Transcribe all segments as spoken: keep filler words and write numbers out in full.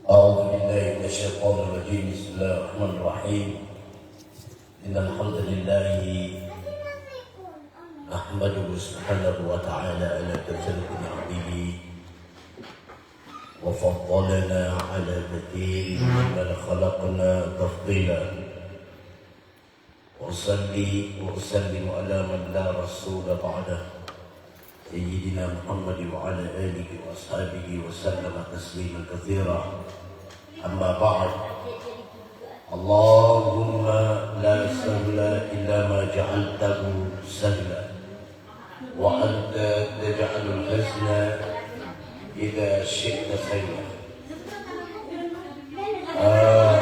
أعوذ بالله من الشيطان الرجيم. بسم الله الرحمن الرحيم. إن الحمد لله نحمده سبحانه وتعالى على كثرة نعمه وفضلنا على كثير ممن خلقنا تفضيلا. وأصلي وأسلم على من لا رسول بعده، سيدنا محمد وعلى آله وأصحابه وسلم تسليما كثيرا. أما بعد، اللهم لا سهل إلا ما جعلته سهلا، وأنت تجعل الحزن إذا شئت سهلا. Ah,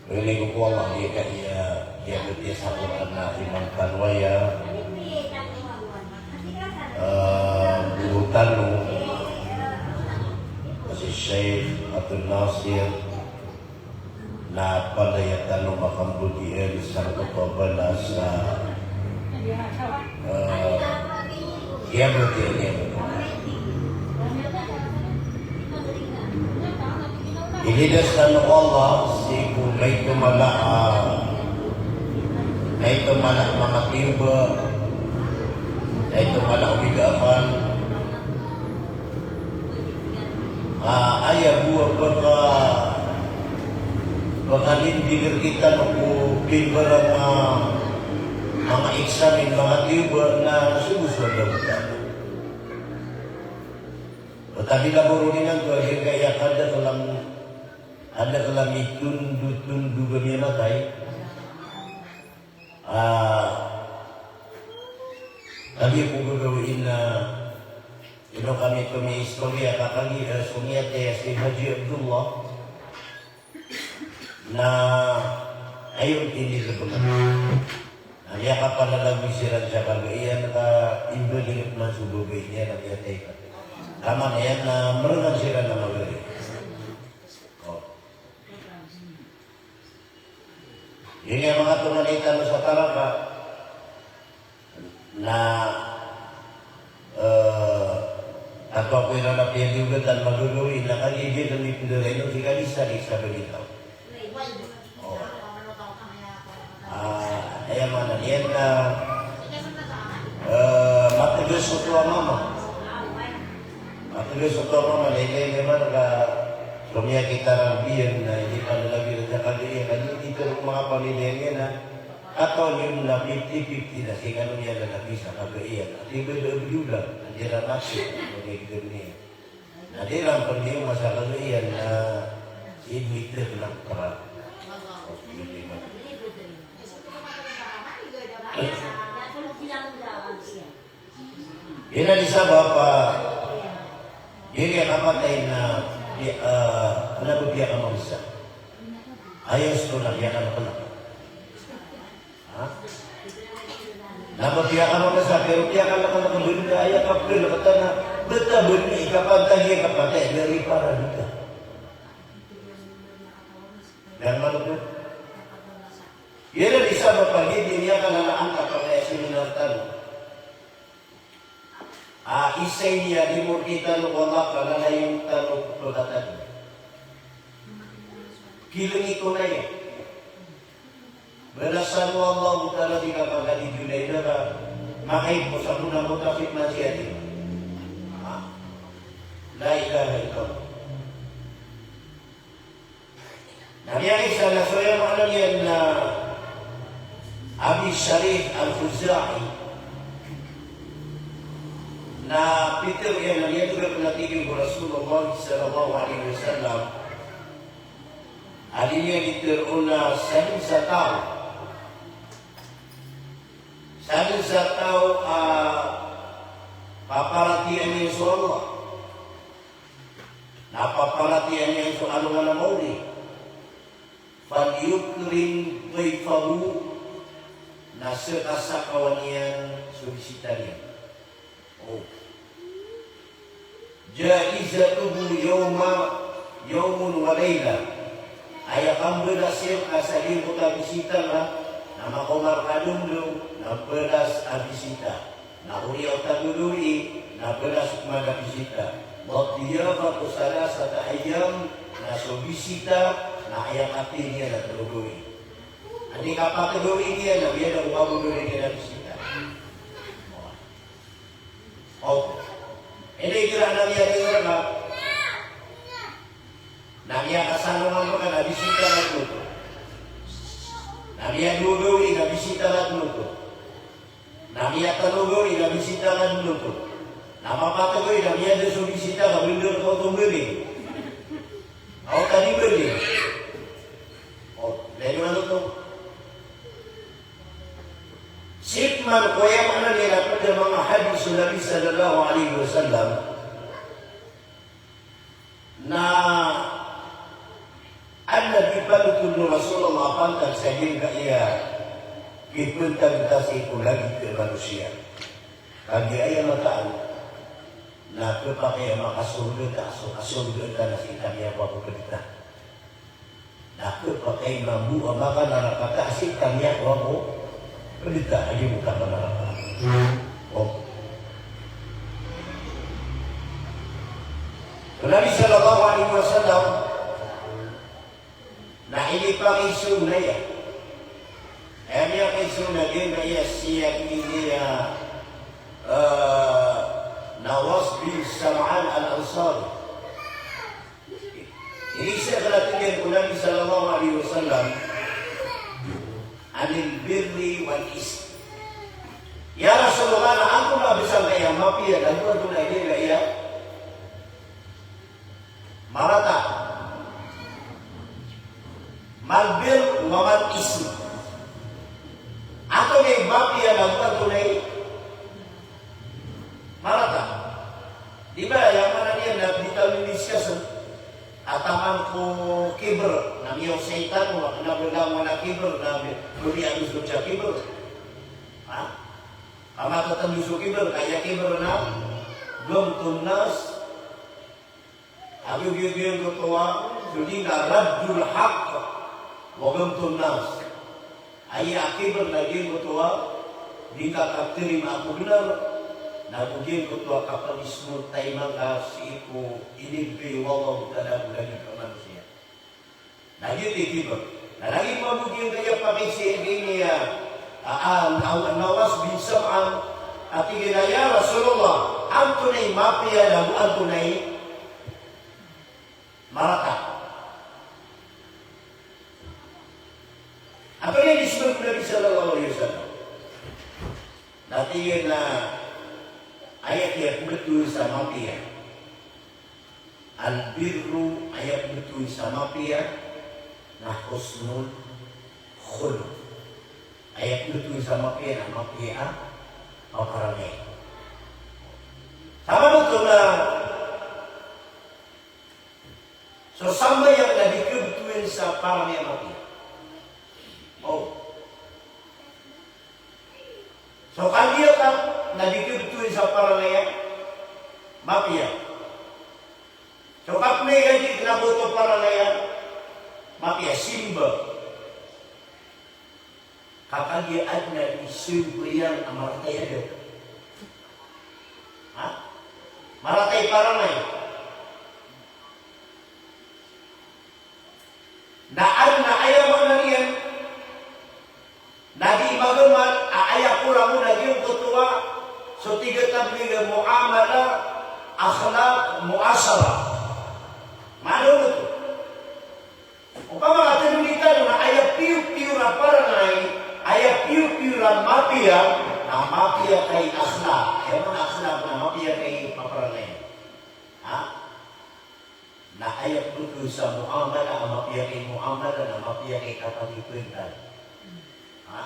rinig ko Allah, di ka iya, iya betiya sa Qur'an na iman tano aya, ah, guro tano, si Sheikh Abdul Nasir, na palaya tano makambodi el sa retoto a balas a, eh, iya betiya niyan. Ilidas tano o Allah sii ko maito mala a, maito mala a manga tiyoba, maito mala a obigaan, ah, aya bo a paka, pakalinding rkitano ko pimbarang a manga exam, manga tiyoba na sobo so Allah Ta'ala. Oto a bila bo ron imanto a giyangkaya kadakl a, kadakl a mitondotondog a miyamatay. Ah, kagiya ko gagawii na, ino kami tomiistoriya ka kagiya, eh, so miyatay a si Haji Abdullah. Na ayon ini rebeng. Na miyakapalalagwi siran sa kagiya iyan ka imbali man so babay niyan na miyatay ka. Taman iyan na merengan siran a magari. Oh. Ini a manga tonganay tano sa Taraka. Na, eh, tato ako iran a piyagiyogatan magagawii na kagiya di kami pndaray no di kami sarik sa balitaw. Oh. Ah, aya maana niyan na, eh, mategas oto a mama. Mategas oto a mama, na ilay niyan man ka so miyakitarabiyan na ini panalabi na sa kagiya, kagiya di tero manga pamilya niyan na Katawan iyo na fifty fifty na sii kano miyalalabi sa kagiya iyan. Ati ba da abdula, ati ra mati, ati ba da abdula. Na di ran pn iyo masa kagiya iyan na ibitag na pra. Ina di sabap a, iri a kapatay na, di, ah, na ba piyakamaosa. Ayos ko na piyakamaosa. Ha? Na ba piyakamaosa, pero piyakamaosa, benda aya kapil, kata na, beta benda ikapantag iya kapatay, dari para duta. Dan maluku. Iri di sabap a di niyan kananaan kapatay seminar tano. A, isa ini a di mo di tano wala ka lalayon tano ko pagatan. Kilengit ko na iya. Balasan o Allah Ta'ala di ka pagadi Junaid na ka, makaipos ako na mutafik na siya di. Ha? La ilaha illallah. Na miyakisa na so aya maana niyan na Abi Sharih Al-Khuzai, na pitharo iyan a miyatero iyan a tig o Rasulullah sallallahu alaihi wasallam a di niyan ditharo na sadn sa taw, sadn sa taw a paparatiyayaan iyan so Allah. Na paparatiyayaan iyan so alongan a maori. Falyukrim dayfahu, na sakasakawan iyan so bisita niyan. O. Jaizatuhu yawma, yawmun wa layla. Aya kambalas iyan ka sa giyangkoto a bisita na, na makaoma rka dongdong, na balas a bisita. Na oriyan o tagolowi, na Kena so pman a bisita. Wa diyafatu salasata ayyam, na so bisita na aya katii niyan na tlo gawii. Anda i kapat a gawii niyan na miyada ko kababaloy niyan a bisita. O. Anda i kira na miyada ko rka. Na miyakasanangan rka na bisita na tlo oto. Na miyadowa gawii na bisita na tlo oto. Na miyatlo gawii na bisita na tlo oto. Na mapat a gawii na miyada so bisita ka bender ka oto mbali. Aw, ka di mbali. O, lagid oto. Sii pman ko aya maana niyan a pd a manga hadis o Nabi sallallahu alaihi wasallam. Na adn a di panothol o Rasulullah pantag sa giyangkaya kipantag ta sii ko lagid a manosiya. Kagiya aya mataan na khapakay a makasorga ta, so kasorga ta na sii ta miyakowa ko pd ta. Na khapakay mambo a makanaraka ta sii ta miyakowa ko pd ta, a giyoto a kanaraka. O. O Nabi sallallahu alaihi wasallam, na inipakaiza on aya. Aya miyakaiza on a giyangkaya si, aya, eh, Nawas bin Sam'an al-Ansari. Iniiza ka na tig iyan ko Nabi sallallahu alaihi wasallam, "Anil birri wal ism." Ya Rasulullah, na antonaa bes angkaya mapiya, na antonaa i giyangkaya marata? Mal birr wa mal ism. Antonaa i mapiya, na antonaa i marata? Di ba, aya maana niyan na di tano ini-discuss, eh. Taman ko kibr, na miyaosay tano, na ba langon a kibr, na ba miyaaloy sa kibr. Ha? Ka matatando so kibr, ka aya kibr na ghamtun nas, ago giyangkoto a, so di na raddul haqq wa ghamtun nas. Aya a kibr na giyangkoto a di ngka katarima ko bnar, na go giyangkoto a kapag-small time angka sii ko inibgay o Allah Ta'ala ko lagid a manosiya. Na giyoto i kibr. Na lagid mambo giyangkaya pakaiza i giyangkaya, a, a, a, Nawas bin Sam'an, a tig iyan a, "Ya Rasulullah, antonaa i mapiya, na go antonaa i marata?" Antonaa i inismbag o Nabi sallallahu alaihi wasallam? Na tig iyan a, aya kiyabtowan sa mapiya. Al-birru, aya pmbtowan sa mapiya na husnul khuluq. Aya pmbtowan sa mapiya na mapiya a paparangay. Samanoto na so sambayang na di khabtowan sa parangay a mapiya. O. So kandiya ka na di khabtowan sa parangay a mapiya. So kapnay ka di kna boto parangay a mapiya, simba. Ka kagiya adn a di simba iyan a marata i adab. Ha? Marata i parangay. Na adn a aya maana niyan na di magamal a aya korang on a giyangkoto a so tig a tablig a muamalah, akhlaq, muashara. Maana oto. Opama ka tano di tano na aya piyopiyor a parangay, aya piyopiyor a mapiya, na mapiya ka i akhlaq. Aya maana akhlaq na mapiya ka i paparangay. Ha? Na aya pmbtowan sa muamalah a mapiya ka i muamalah na mapiya ka i kapakipntag. Ha?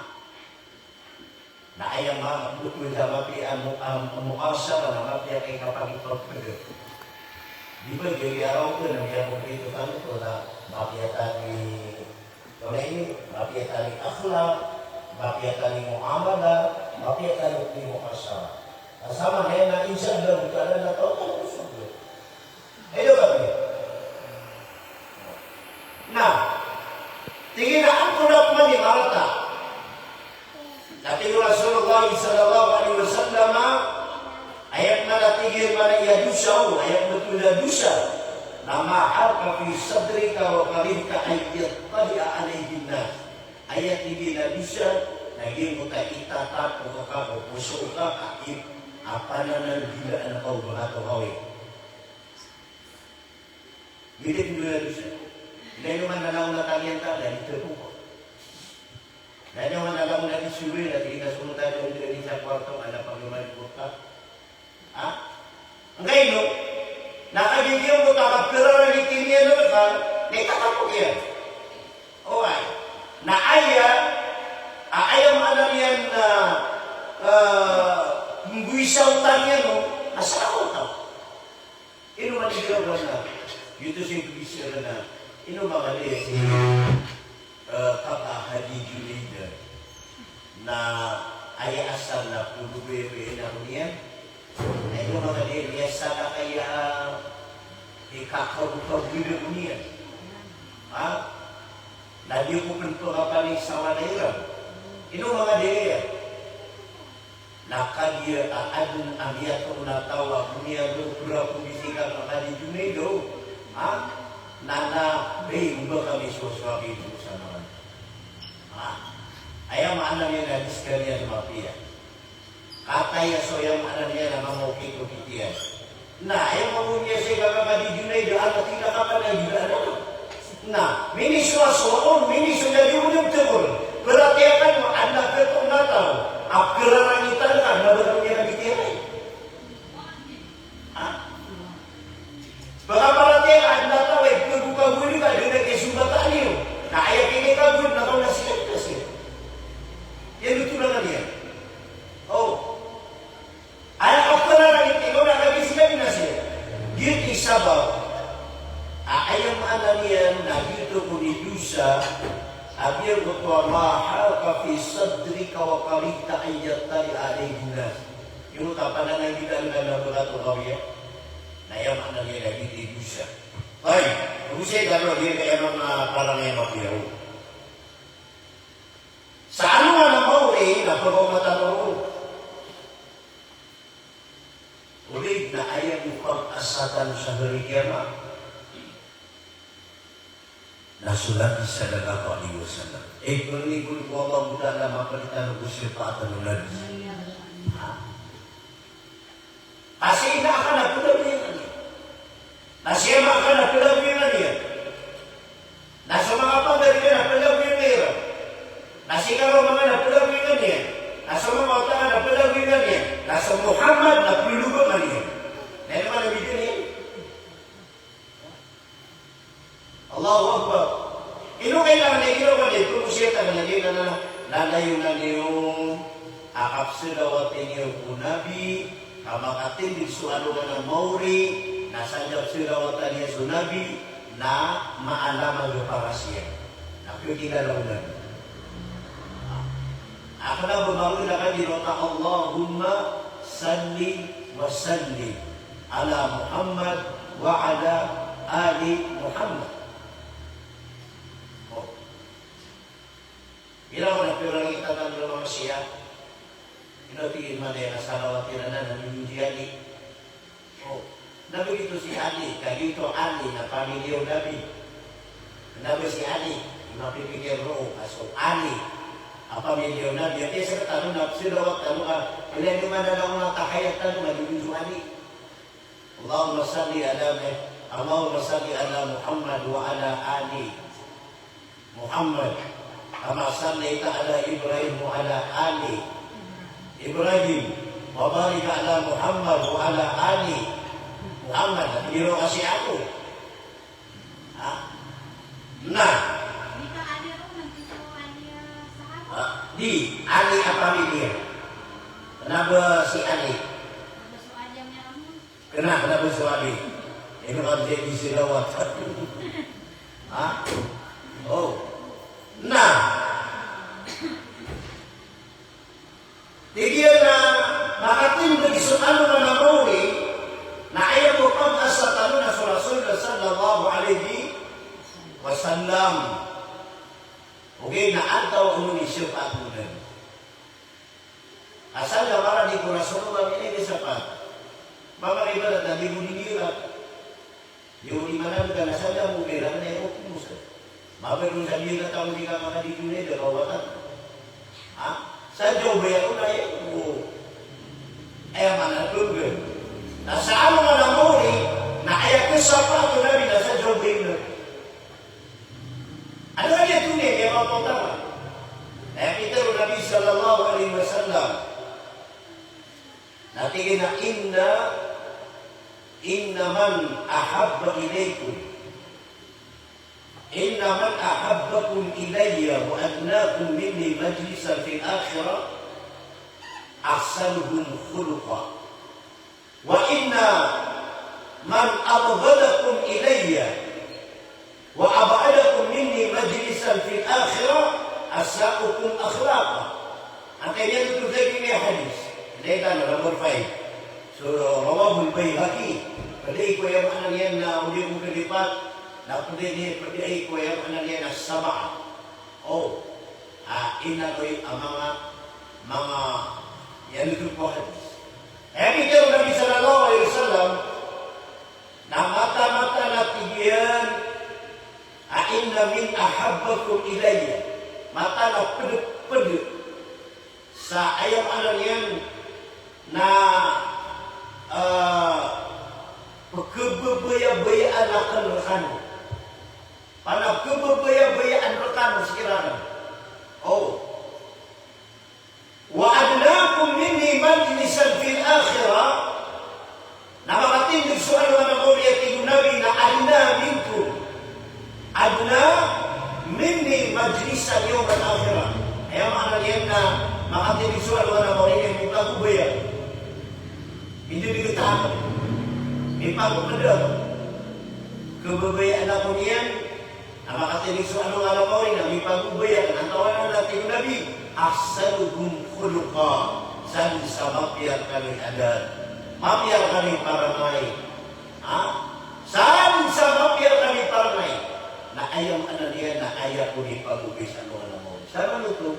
Na aya ma-, pmbtowan sa mapiya a mu-, a muashara na mapiya ka i kapakipagpd. Di ba, giyangkaya a raw ko na miyakompleto tano ko na mapiya tano i Tonaa ini, mapiya tano i akhlaq, mapiya tano i muamalah, mapiya tano i muashara. Na sa maana niyan na insha Allah ta'ala na taw tano ko sorga. Aya da kami. Na, tig iyan a antonaa pman i marata. Na tig o Rasulullah sallallahu alaihi wasallam, aya pman a Aya maana iyan a dosa, o, aya maana iyan a dosa. Na ma haka fi sadrika wa karihta an yattali'a alayhin nas. Aya tig iyan a dosa, na giyangkoto a itatap o kaka ko poso ka a ip-, a panananggilaan ka o ba ka to kawit. Giyoto i dosa. Na ino man a langon a talian ka, na di tepok. Na ino man a langon a di suri, na di ka somota di on di sa kwarto, a na pagmamali ko ka. Ha? Angkaino? Na kagiya giyangkoto a kapirarangit iyan rka, na itatap iyan. Oway. Na aya, a, aya maana niyan na, eh, mboy sa otang iyan, no? Na sa otang. Ino man i girawa na, giyoto sii ko bisira na, ino manga di si, eh, Kaka Hadi Junaid na aya asal na pulubi ko ina ko niyan. Na ino manga di niya sa na kaya, eh, kakaw-kaw ko ina ko niyan. Ha? Na di ko pn pagapani sa wala iran. Ino manga di iyan. Na kagiya a adn a miyatoon a taw a boniyan o pira ko bisika ka Kadi Junaid o, ha? Na, na, bey, o ba kami sosowa ki dosa na man. Ha? Aya maana niyan na di skaniyan mapiya. Kataya so aya maana niyan na mamaokit-okit iyan. Na, aya mambo niyan sii ka Kaka Kadi Junaid a, na tig iyan a kapananggila na. Na, minisowasowa on, minisowasowa on, minisowasowa on. Paratiyaya ka a adn a pito na taw a kararangitan ka, na ba ka niyan kabitiyarai. Ha? Pakaparatiyaya ka a adn a taw a ipagokagoni ka, dn a kisombatan iyo. Na aya kinikagoy na kaw na siya, na siya. Iyan oto na niyan. O. Aya kapanananggilaan ka na kagiya sii ka di na siya. Giyoto i sabap a aya maana niyan na giyoto kon i dosa a giyangkoto a ma haka fi sadrika wa karihta an yattali'a alayhin nas. Giyoto a panananggilaan ka na ba ka to kawit. Na aya maana niyan na giyoto i dosa. Ay, dosa i daro, di kaya manga parang aya mapiya o. Sa alongan a maori na pagaomatan o. Ogaid na aya bo pag-asa tano sa hari kiyamat na so Nabi sallallahu alaihi wasallam. Ipnggol ko Allahu Ta'ala a mapd tano ko shafaat o Nabi. Ha? Ka si ina akn na pd a biyang iyan. Na si ama akn na pd a biyang iyan. Na so manga pagari ka na pd a biyang iyan. Na si karoma ka na pd a biyang iyan. Na so manga wata ka na pd a biyang iyan. Na so Muhammad na pd a biyang iyan. Na ino man a biyang iyan? Allahu Akbar. Ino kailangan a ginawa niyo, pagosiyatan na niyo na, na, lalayon niyo a kapsalawati niyo ko Nabi, ka makatindg so alongan a maori, na sa kapsalawatan niyo so Nabi, na maalaman iyo para siya. Na pkilala o Nabi. Akn a ba maori na kagiya oto a Allahumma salli wa sallim ala Muhammad wa ala ali Muhammad. O. Ino na pirangitan tano a manga Shia? Ino tig iran a salawat iran na, na miyonji Ali. O, na begitu si Ali, kagiya oto Ali na pamilya o Nabi. Na ba si Ali, i mapipikir roo a so Ali a pamilya o Nabi. Aya sktano na psalawat tano ka, ilay niyo man a langon a tahiyat tano ka di so Ali. Allahumma salli ala Mu-, Allahumma salli ala Muhammad wa ala ali Muhammad, kama sallaita ala Ibrahim wa ala ali Ibrahim, wa barik ala Muhammad wa ala ali Muhammad. Di ron kasi ako. Ha? Na. Ha? Di, Ali a pamilya. Kna ba si Ali? Kna, kna ba so Ali? Ino ka di salawat. Ha? O. Na. Tig iyan a makatindg so alongan a maori, na aya bo pag-asa tano na so Rasulullah sallallahu alaihi wasallam. Ogaid na antawaa on i shafaat o Nabi. Asal na marani ko Rasulullah, miyakaisa pa. Manga Ibarat na di mo di nira. Iyo di manang ka na sa damo, iran na iyo kumosa. Mabaya ron sa di na taw di ka makadidonay, da ka watan. Ha? Sa jawab iyan o na iyo. Aya maana oto. Na sa alongan a mawri, na aya kasapaat o Nabi na sa jawab iyan. Anda ka niyan tonay, aya mapotama. Na aya pitharo o Nabi sallallahu alaihi wasallam. Na tig iyan a, "Inna, inna man ahabba ilaykum, inna man ahabbakum ilayya wa adnakum minni majlisan fil akhirah, ahsanukum khuluqa. Wa inna man abghadakum ilayya wa ab'adakum minni majlisan fil akhirah, asa'ukum akhlaqa." Angkaya niyan oto sa giya hadis. Anda iyan, number five. So, rawahul Bayhaqi. Pd ko aya maana niyan na odi ko kalipat, na pd, pd ko aya maana niyan na sab'a. O, a, ino oto i, a, manga, manga, aya oto ko hadis. Aya pitharo o Nabi sallallahu alaihi wasallam, na mataan, mataan a tig iyan a, "Inna min ahabbakum ilayya." Mataan a pd, pd sa aya maana niyan na, a, pkhababayabayaan akn rkano. Pn a pkhababayabayaan rkano sii rakn. O. "Wa adnakum minni majlisan fil akhirah." Na makatindg so alongan a mawri, tig o Nabi, na adna minkum, adna minni majlisan yawmal akhirah. Aya maana niyan na makatindg so alongan a mawri na mipagobaya. Ino di katakan, mipagobaya. Khababayaan ako niyan, na makatindg so alongan a mawri na mipagobaya. Antaa on? Na tig o Nabi, "Ahsanukum khuluqa." Sadn sa mapiya rkano i adab, mapiya rkano i parangay. Ha? Sadn sa mapiya rkano i parangay. Na aya maana niyan na aya kon i pagobay sa alongan a mawri. Sa manoto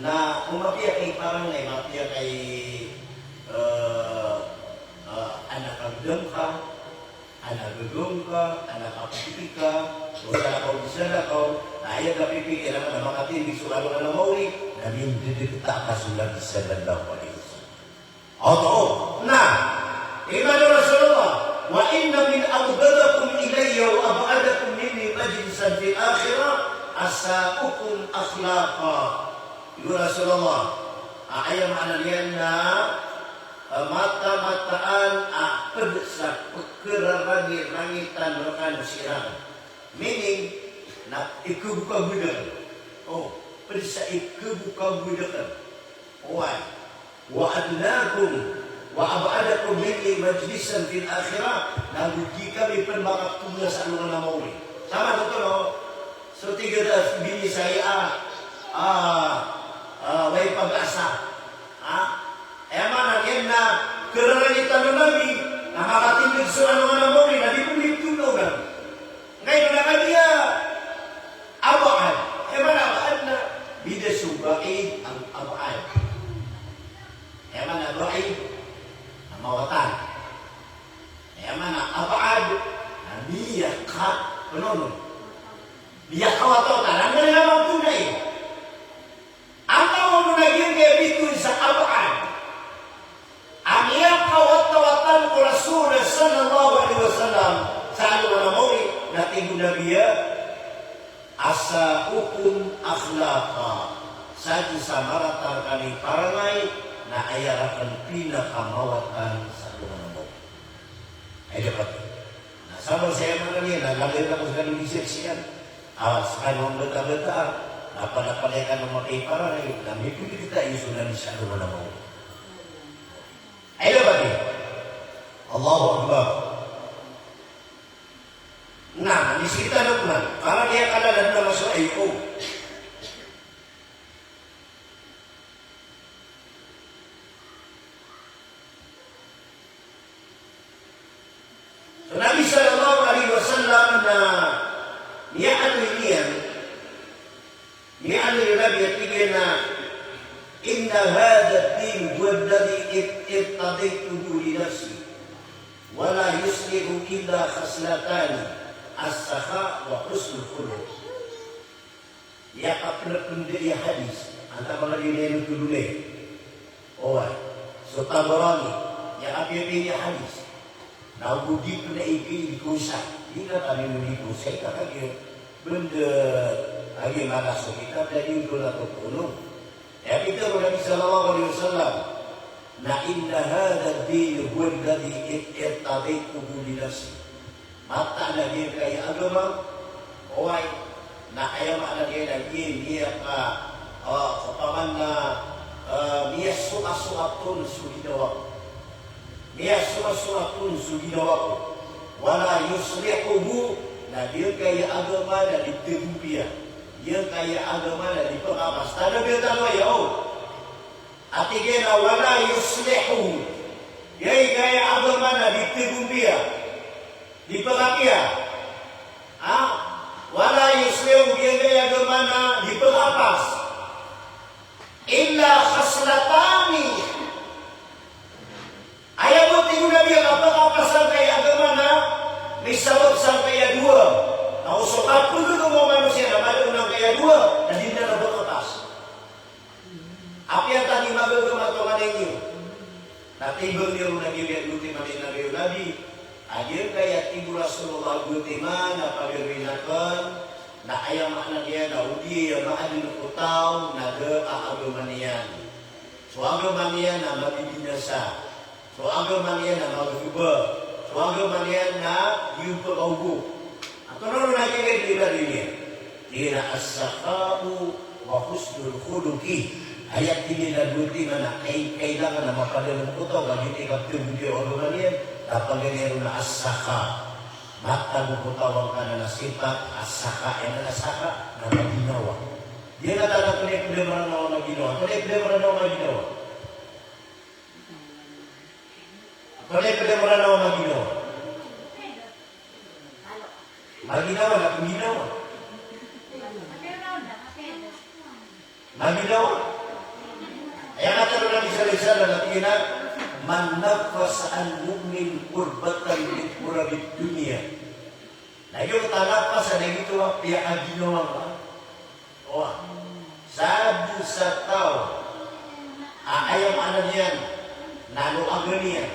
na o mapiya ka i parangay, mapiya ka i, e, e, anak a gdam ka, anak a gdam ka, anak a pipiki ka, o salakaw, o salakaw, na aya kapipikir akn na makatindg so alongan a mawri, na mindidikta ka so Nabi sallallahu alaihi wasallam. Oto, na, tig o Rasulullah, "Wa inna min abghadikum ilayya wa ab'adakum minni majlisan fil akhirah, asa'ukum akhlaqa." Tig o Rasulullah, a, aya maana niyan na, a, mata-mataan a pd sa pkhararangirangitan rkano sii rakn. Meaning, na ikhabokabowad akn. O, pd sa ikhabokabowad akn. Oway. "Wa adnakum wa ab'adakum minni majlisan fil akhirah." Na go di kami pn makatongga sa alongan a mawri. Sa manoto, no? So tig a da bini saya, a, a, way pag-asa. Ha? Aya maana niyan na kararangitan o Nabi, na makatindg so alongan a mawri, na di pn di pthonaw na. Angkaino na kagiya ab'ad. Aya maana ab'ad na bida so ba'id ago ab'ad. Aya maana ba'id na mawatan. Aya maana ab'ad na miyaka, pnono. Miyakawatawatan. Anda na mawatan na iyo. Antaa on a giyangkaya bitowan sa ab'ad? A miyakawatawatan ko Rasul sallallahu alaihi wasallam sa alongan a mawri, na tig o Nabi a, "Asa'ukum akhlaqa." Sadn sa marata rkano i parangay, na aya rakn pinakamawatan sa alongan a mawri. Ay dapat. Na sabap sa aya maana niyan na lagid ako sa kano di seksian. A, sa kano mbata-bata, na panapanay kano makaiparangay, na mipindidikta iyo so Nabi sa alongan a mawri. Ay dapat. Allahu Akbar. Na, di sekita na pman. Para di akala na maso ay o. So Nabi sallallahu alaihi wasallam na miyaaloy niyan, miyaaloy o Nabi a tig iyan a, "Inna hadha ad-din huwa alladhi ib-, ibtadaytuhu li nafsi." Wala yuslihu illa khaslatani, as-sakha wa husnul khuluq. Aya kapnpnd iyan a hadis, antaa pn a di niyan oto lolay. Oway, so Tabarani, aya kapiyapiya niyan a hadis. Na o ba di pn a ipiyai ko isa, di na tano di ko isa, ika kagiya bnd a giya mala so kitab, da di oto na tokono. Aya pitharo o Nabi sallallahu alaihi wasallam, na inna hadha ad-din huwa alladhi irtadaytuhu li nafsi. Mataan a giyangkaya agama, oway, na aya maana niyan na giyangkaya ka, ah, opama na, ah, miyasoasoat on so ginawa ko. Miyasoasoat on so ginawa ko. Wala yuslihuhu, na giyangkaya agama na di tgompiya. Giyangkaya agama na di pkapas. Tano ba tano aya, o. Ati giya na wala yuslihuhu. Giyangkaya agama na di tgompiya. Di pkapiya. Ha? Wala yuslihuhu, giyangkaya agama na di pkapas. Illa khaslatani. Aya bo, tig o Nabi, a kapakapas sangkaya agama na misabap sangkaya dowa. Na o so kapagagama o manosiya na mala on angkaya dowa, na di niyan pkapas. Apiya tano i magagama tonganay niyo. Na tig iyan roo na giya, giyoto i maana o Nabi. A giyangkaya tig o Rasulullah, giyoto i maana a pagari akn, na aya maana niyan na o di aya maadn ko taw na da a agama niyan. So agama niyan na mabibinasa. So agama niyan na magkba. So agama niyan na di on pkaogo. Antonaa ron a giyangkai a ibadin iyan? Tig iyan a as-sakha'u wa husnul khuluqi. Aya tig iyan a dowa timan a kai-, kailangan a mapadalm ko taw, ka giyoto i kapthagopiya o agama niyan, na paganay ron a as-sakha. Matago ko taw angkanan a sipat, as-sakha, aya maana a sakha, na maginawa. Di na tano pd a pd a Mranaw a maginawa. Pd a pd a Mranaw a maginawa. Pd a pd a Mranaw a maginawa. Maginawa na pnginawa. Maginawa. Aya katharo o Nabi sallallahu alaihi wasallam, tig iyan a, "Man naffasa an mu'minin kurbatan min kurabid dunya." Na giyoto a naffasa na giyoto a piyakaginawa ka. Oway. Sadn sa taw a aya maana niyan na loagan iyan.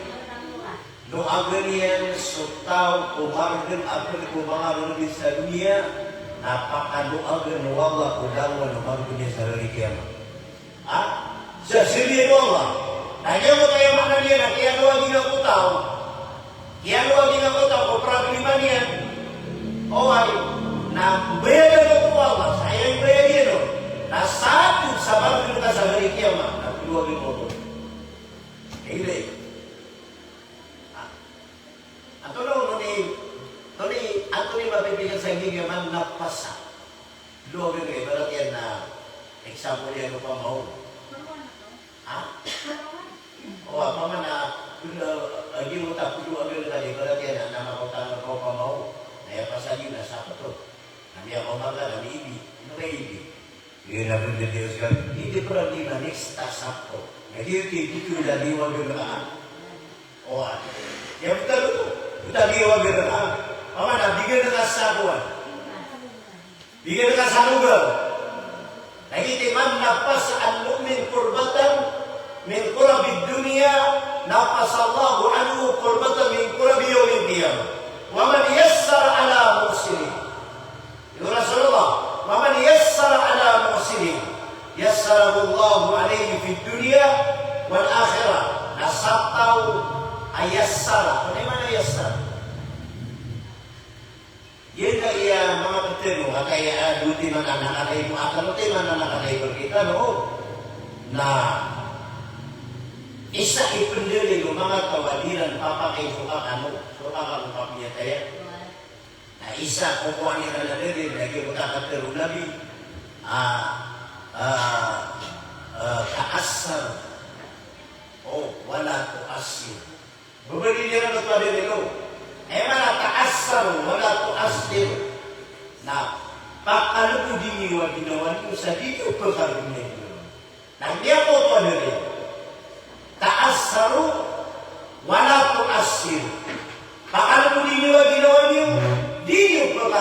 Loagan iyan so taw ko margn a pd ko manga rorogn sa doniya, na pakaloagan o Allah ko langowan o margn iyan sa hari kiyamat. Ha? Sa sii ko Allah. Na giyoto aya maana niyan na kiyaloagan iyan ko taw. Kiyaloagan iyan ko taw ko problema niyan. Oway, na mbayadan o Allah, sa aya mbayadan iyan on na sadn sa margn ka sa hari kiyamat, na ploagan iyan ko Allah. Aya. Ha? Antonaa ron i, antonaa i, antonaa i mapipikir sa giyangkai a man naffasa. Loagan ka, ibarat iyan na example iyan o pamaw. Ha? O, opama na, eh, giyoto a ploagan ka, ibarat iyan na, na makaotang ka o pamaw. Na aya pasad iyan na sapto. Na miyakaoma ka, na miibi. Ino ka ibi? Ino ka ibi? Ino ka ibi? Ino ka ibi? Next, ta sapto. Na giyoto i, giyoto i lalawagan ka. Oway. Aya btad oto. Btad iyan a wag iran, a. Opama na bigan ka sa kowan. Bigan ka sa lugar. Na giyoto i man naffasa an mu'minin kurbatan min kurabid dunya, naffasa Allahu anhu kurbatan min kurabi yawmil qiyamah. Wa man yassara ala mu'sirin. Ya Rasulullah, wa man yassara ala mu'sirin, yassarahu Allahu alayhi fid dunya wal akhirah. Na sa taw a yassara. Antonaa i maana a yassara? Giyangkaya manga ptharoon, kataya a dowa timan a na kataya, atano timan a na kataya berkita, no? Na isa i pndalil o manga taw a di iran papakay so kakano, so kakano kapiyataya. Na isa ko kowan iran a dalil na giyoto a katharo o Nabi, ah, ah, ah, ta'assaru, o, wala tu'assiru. Babaloy iran oto a dalil, o. Aya maana ta'assaru wala tu'assiru. Na pakalbodi niyo a ginawa niyo sa di niyo pkhalbodn. Na giyoto a dalil. Ta'assaru wala tu'assiru.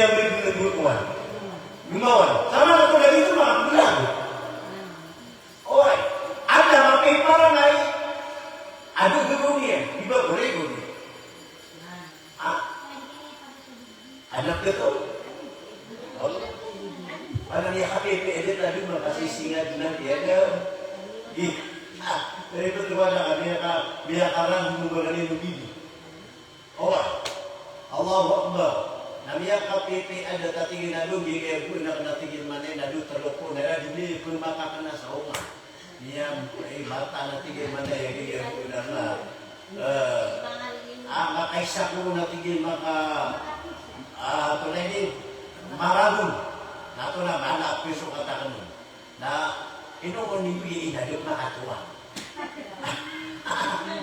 Aya bri ko na gotowan. Gumawan. Sama na ko lagi ko makakulang. Oway. Anda mapiparanay. Ado gagawin iyan. Di ba, boleh ko. Ah. Anak ka to? Anak niya ka P P L, tadi makasisingad na tiyaga. Di. Ah, dari ko tuwa na kami ka, biya karang mo ba kami mo bidi. Oway. Allahu Akbar. Ami a kapipiya a da ta tig iyan a dowa, di kaya bo na kna tig iyan man iyan a dowa telo ko na ra di di pmakakna sa onga. Niyan, eh, mata na tig iyan man iyan a di kaya bo na kna, eh, ah, makaisa ko na tig iyan maka, ah, antonaa ini, maragon. Na antonaa, mala a piso katakn on. Na ino ko niyo iyan a da pn makatowa.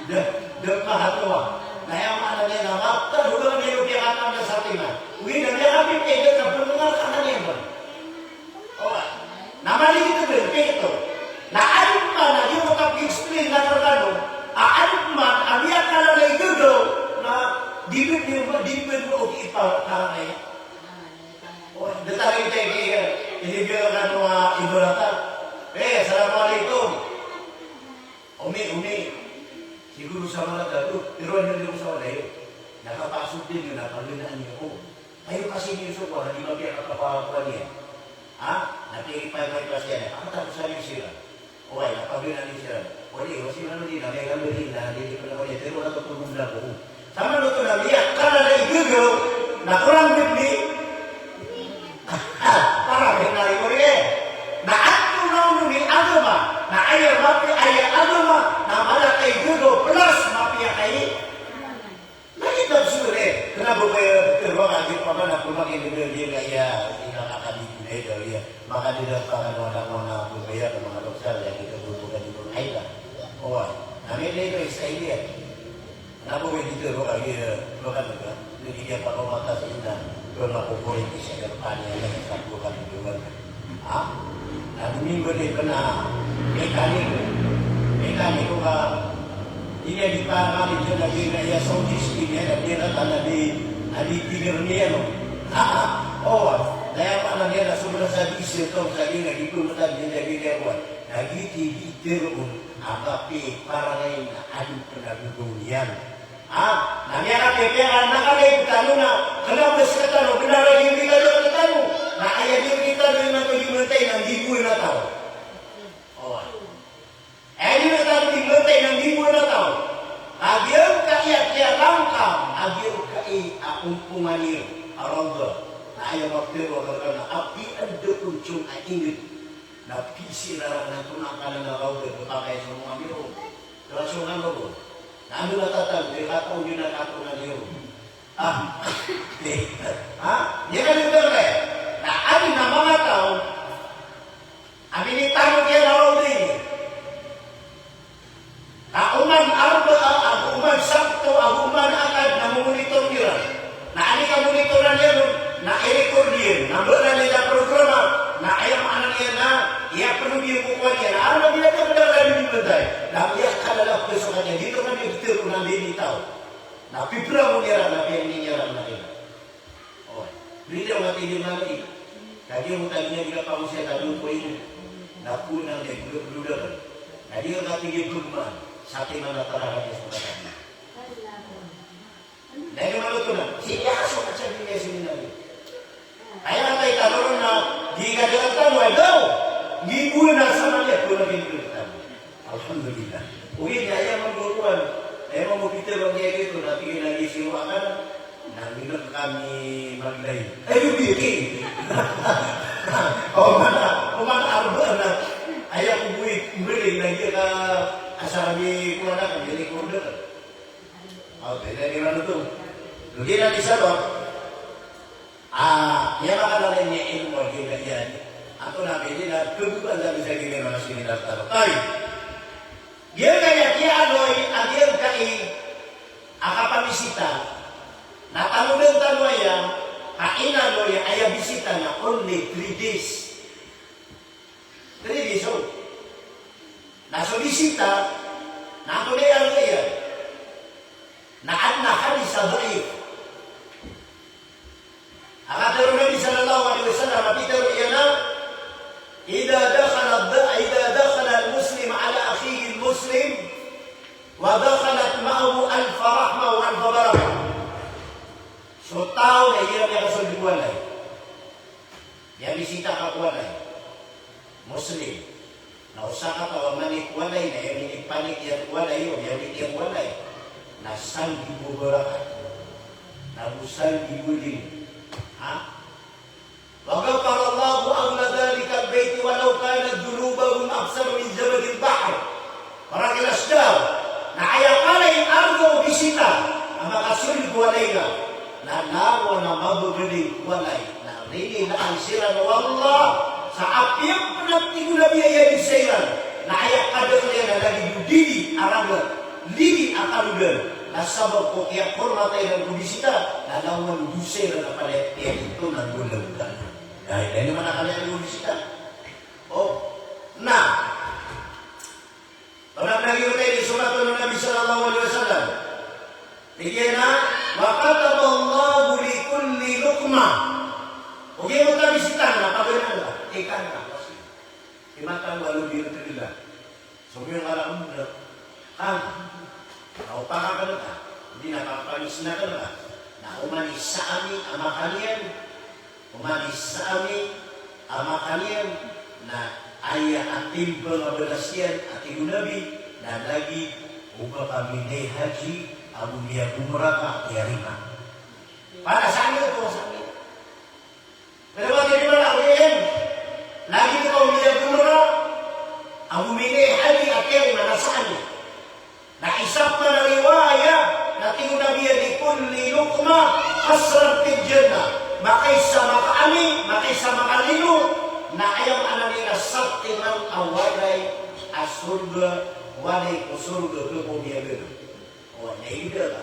Da, da pn makatowa. Na aya maana niyan na maptharo ba niyo kiyakatan na sa tima. Wi na niyan kami kaya da pn ngar kanan iyan ba. O, na mali ito ba, ito. Na adn man a di ko kap-explain na rkano. A adn man a miyakala na igagaw na di pn, di pn, di pn ko ipa, kanan iyan. O, da ta rin tegi, eh, ini biya kan wa ibarata. Eh, assalamualaikum. Umi, umi. Siguro sa mala tado, pero ano yung sa wala yun? Nakapasok din yun, napanginaan niyo ko. Kayo kasi niyo sa kuwan, di ba kaya kakapakuan niya? Ha? Nati pa, pa, pa siya, nakatapusan niyo sila. Oway, na pagdinani siran. Odi, o si Mano di na, mega meri na, di, di pala ko di, pero na to tulong na ko. Sa Mano to na, miya, kala na igagaw, na kurang bit ni. Para, na rin ko rin eh. Na ato na uno ni agama, na aya mapi, aya agama, na mala ka igagaw, plus mapiya ka i. Na kita sure, kna ba kaya tero ka di pamana ko maki di di di kaya ina ka ka di di di kaya maka di da pa ka no na no na ko kaya ko maka doktor ya kita ko ko ka di ko kaya. Oway, na mi di ko isa iya. Na ko di tero ka di ko ka di ka. Di di kaya pa ko mata sa ina ko mako ko di sa ka pa ni na sa ko ka di ko. Ha? Na Domingo di kna mekaniko. Mekaniko ka, ina di pa mali dn a di na iya sound system iyan, a di na tanda di, a di tigr niyan, no? Ha, ha. O, na aya maana niyan na sobra sa di sii to, sa di na di pmtad di na di niyan kuwan. Na di di di tero on, a kapiparangay na adn pn a gagaw niyan. Ha? Na miyakapipiya ka na kala i tano na, kna ba sktano, bnar a di di tano, tano. Na aya di di tano, imanto di mantay na di bo na taw. O. Aya di tano di mantay na di bo na taw. A giyangkai a kiyalangkam, a giyangkai a ompongan iyan a rawdah. Na aya maptharo a karkana, apiya anda kon song a ingd. Na pisi na ran na tona ka na na rawdah, kapakay sa ompongan iyan. Raso na lobo. Na ando na tatago, di kataw di na kato na liyo. Ah. Ha? Di na liyo na. Na adi na manga taw a minitano kiya na rawdah ini. Na oman Arbaa, ago oman Sabto, ago oman Akad, na momonitor iran. Na adi ka monitoran iyan on, na i-record iyan, na mbala iyan a programa, na aya maana niyan na i-upload iyan ko kowan iyan, na anda di na pagdala di di bantay. Na miyakala a pd so kaniyan, di to kaniyan ptharoon a di di taw. Na pipramon iran, na piyangni iran na rin. Oway. Bida o mati di mati. Kagiya mo tagi niyan di ka pangosiyat a doon ko ini. Na puna niyan, bida, bida. Na di ka katigil pagmaan. Sa timan na tarahan niya sa kaniyan. Na ino manoto na, sii a so kacabi niya sii na. Aya na tayo tano na, di ka dapat tano, ay daw. Di ko na sa mali, ako na din ko tano. Alhamdulillah. Ogaid na aya mambo kowan, aya mambo Peter, aya giyoto na tig iyan a giya si Roa ka na, na minag kami maglay. Ay, di, di, di. O mana, o mana Arbaa na, aya ko bo i, mbali, na giya ka, asar ami kowan a, kami recorder. O, pwede na iran oto. Lagi na di sabap. Ah, iya makalala niyan ilmo a giya iyan. Antonaa pwede na, kebukan sa bisa gini na mas gini na taro. Tay. Giya kaya kiya aloy, a giya kai, a kapamisita. Na tano den tano aya, a inaloy, aya bisita na only three days. Three days, o. Na so bisita, na antonaa i aloy iyan. Na adn a hadis a daif. A katharo o Nabi sallallahu alaihi wasallam, a pitharo iyan a, "Idha dakhala, idha dakhala al-muslim ala akhihi al-muslim, wa dakhalat ma'ahu alfa rahmah wa alfa barakah." So taw na igira miyakasold ko walay, miyabisita ka ko walay, Muslim. Na o sakataw a manik walay na aya minipanik iyan ko walay, o aya minipanik iyan ko walay na sanggibo barakat. Na go sanggibo limo. Wa ghafara Allahu ahla dhalikal bayti walau kanat dhunubahum akthara min zabadil bahr. Para kilas daw, na aya kalay a arga o bisita a makasold ko walay nga, na langon a mababaloy ko walay, na rinilaan siran o Allah sa apiya pn a tig o Nabi a aya dosa iran, na aya kadakl iyan na lagid o dili a ragat, dili a kalodan, na sabap ko kiyakormata iran ko bisita, na langon o dosa iran a palaya, aya dito na golang ka. Na aya dn man a kalay o bisita. O, na Panagnagi o tayo, so katharo o Nabi sallallahu alaihi wasallam. Tig iyan a, "Wa kataballahu li kulli luqmah." Ogaid na bisita ka na paganay ka, ikanan ka. Imanto a walo di rtdla. So miyong ka na umdra. Kan. Aw pakakn ka. Di na pakapagis na ka. Na oman i isa ami a makan iyan. Oman i isa ami a makan iyan, na aya a timbang a balas iyan a tig o Nabi, na lagid o ba ka minay haji ago miyag-umrah ka a tiyarima. Para sa ami oto, sa ami. Pero ba tiyarima na, o iyan, lagid o ba ka miyag-umrah ago minay haji a tiyarima na sa ami. Na isa pman a riwaya na tig o Nabi a, "Li kulli luqmah qasran fil jannah." Makaisa makaani, makaisa makalimo, na aya maana niyan na satiman a walay a sorga, walay ko sorga, ko miyagana. O, na ida ka.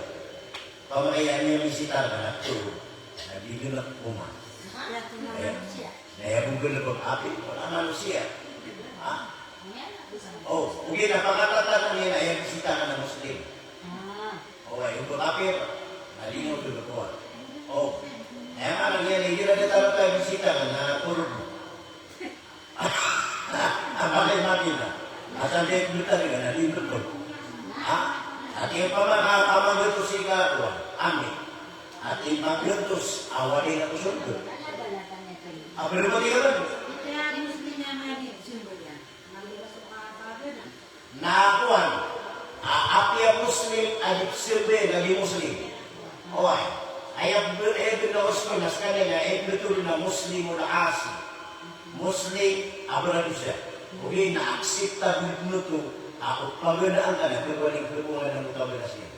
Pamakay a niyan misita na to. Na di dn a koma. Aya. Na aya bo galbk a api, wala manosiya. Ha? O, ogaid na pakatatanan iyan a aya bisita ka na Muslim. O, aya bo kafir. Na di mo galbk a. O. Na aya maana niyan na igira datar a bisita ka na Kurd. Abalay Madina. Asal di btad ka na di btad. Ha? Ati pamana, pamana to si ka, amin. Ati pamana to, awa di na ko sorga. Apa ba di ka ba? Na kowan, a, apiya Muslim a di pzambayang a di Muslim. Oway, aya b-, aya bnar a Usman na skaniyan na aya bnar a Muslimun asi. Muslim a baradosa. Ogaid na acceptable bnar oto a o paganaan ka na khakowa, khakowa na mutabalas iyan.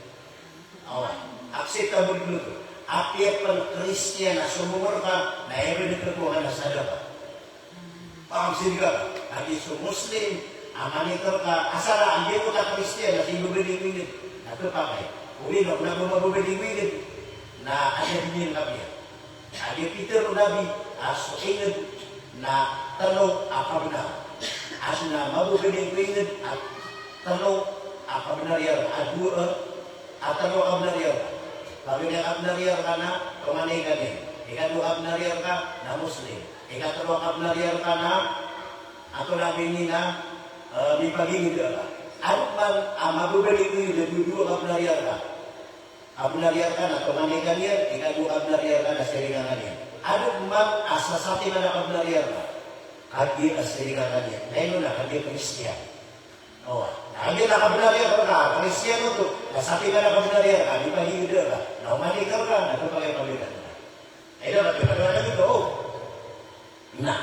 Oway, acceptable bnar oto. Apiya pn Kristiyan a somongor ka, na aya bnar a khakowa na sadaka. Paham sii ka, lagid so Muslim a manikr ka, asar a aya ko ta Kristiyan na sii babadi ko ingd, na khapakay. Oway, na, na babadi ko ingd, na aya dn iyan kapiya. Aya pitharo o Nabi a so ingd na tlo a kabnar. Adn a mababadi ko ingd a tlo a kabnar iyan, a dowa a tlo a kabnar iyan. Paganay a kabnar iyan ka na tomanay ka niyan. Ikadowa a kabnar iyan ka na Muslim. Ikatlo a kabnar iyan ka na, antonaa ba ini na, eh, mipagingd ka. Adn man a mababadi ko ingd a dowa a kabnar iyan ka. Kabnar iyan ka na tomanay ka niyan, ikadowa a kabnar iyan ka na siringan ka niyan. Adn man a sasatiman a kabnar iyan ka, kagiya a siringan ka niyan. Na ino na, kagiya Kristiyan. Oway. Na kagiya na kabnar iyan ka, Kristiyan oto, na satiman a kabnar iyan ka, mipagingd ka, na oman i kar ka, na khapakay pagingd ka. Ay, dapat ka, dapat ka gioto, o. Na.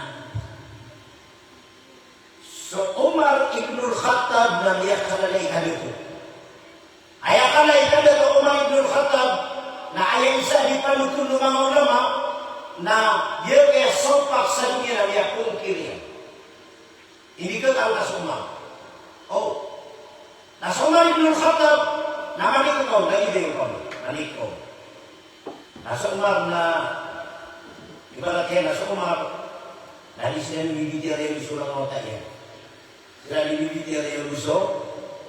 So Umar ibnul Khattab na miyakala i kadato. Aya kala i kadato o Umar ibnul Khattab, na aya isa di panothol o manga ulama, na giya kiyasompak sa doniya na miyapongkir iyan. Ini ka kala so Umar. O. Na so Umar ibnul Khattab, na manik ka, o, na ida iyo pambo. Manik ka. Na so Umar na, ibarat iyan na so Umar, na di siran mibitiyarai o so langon a wata iyan. Siran mibitiyarai o so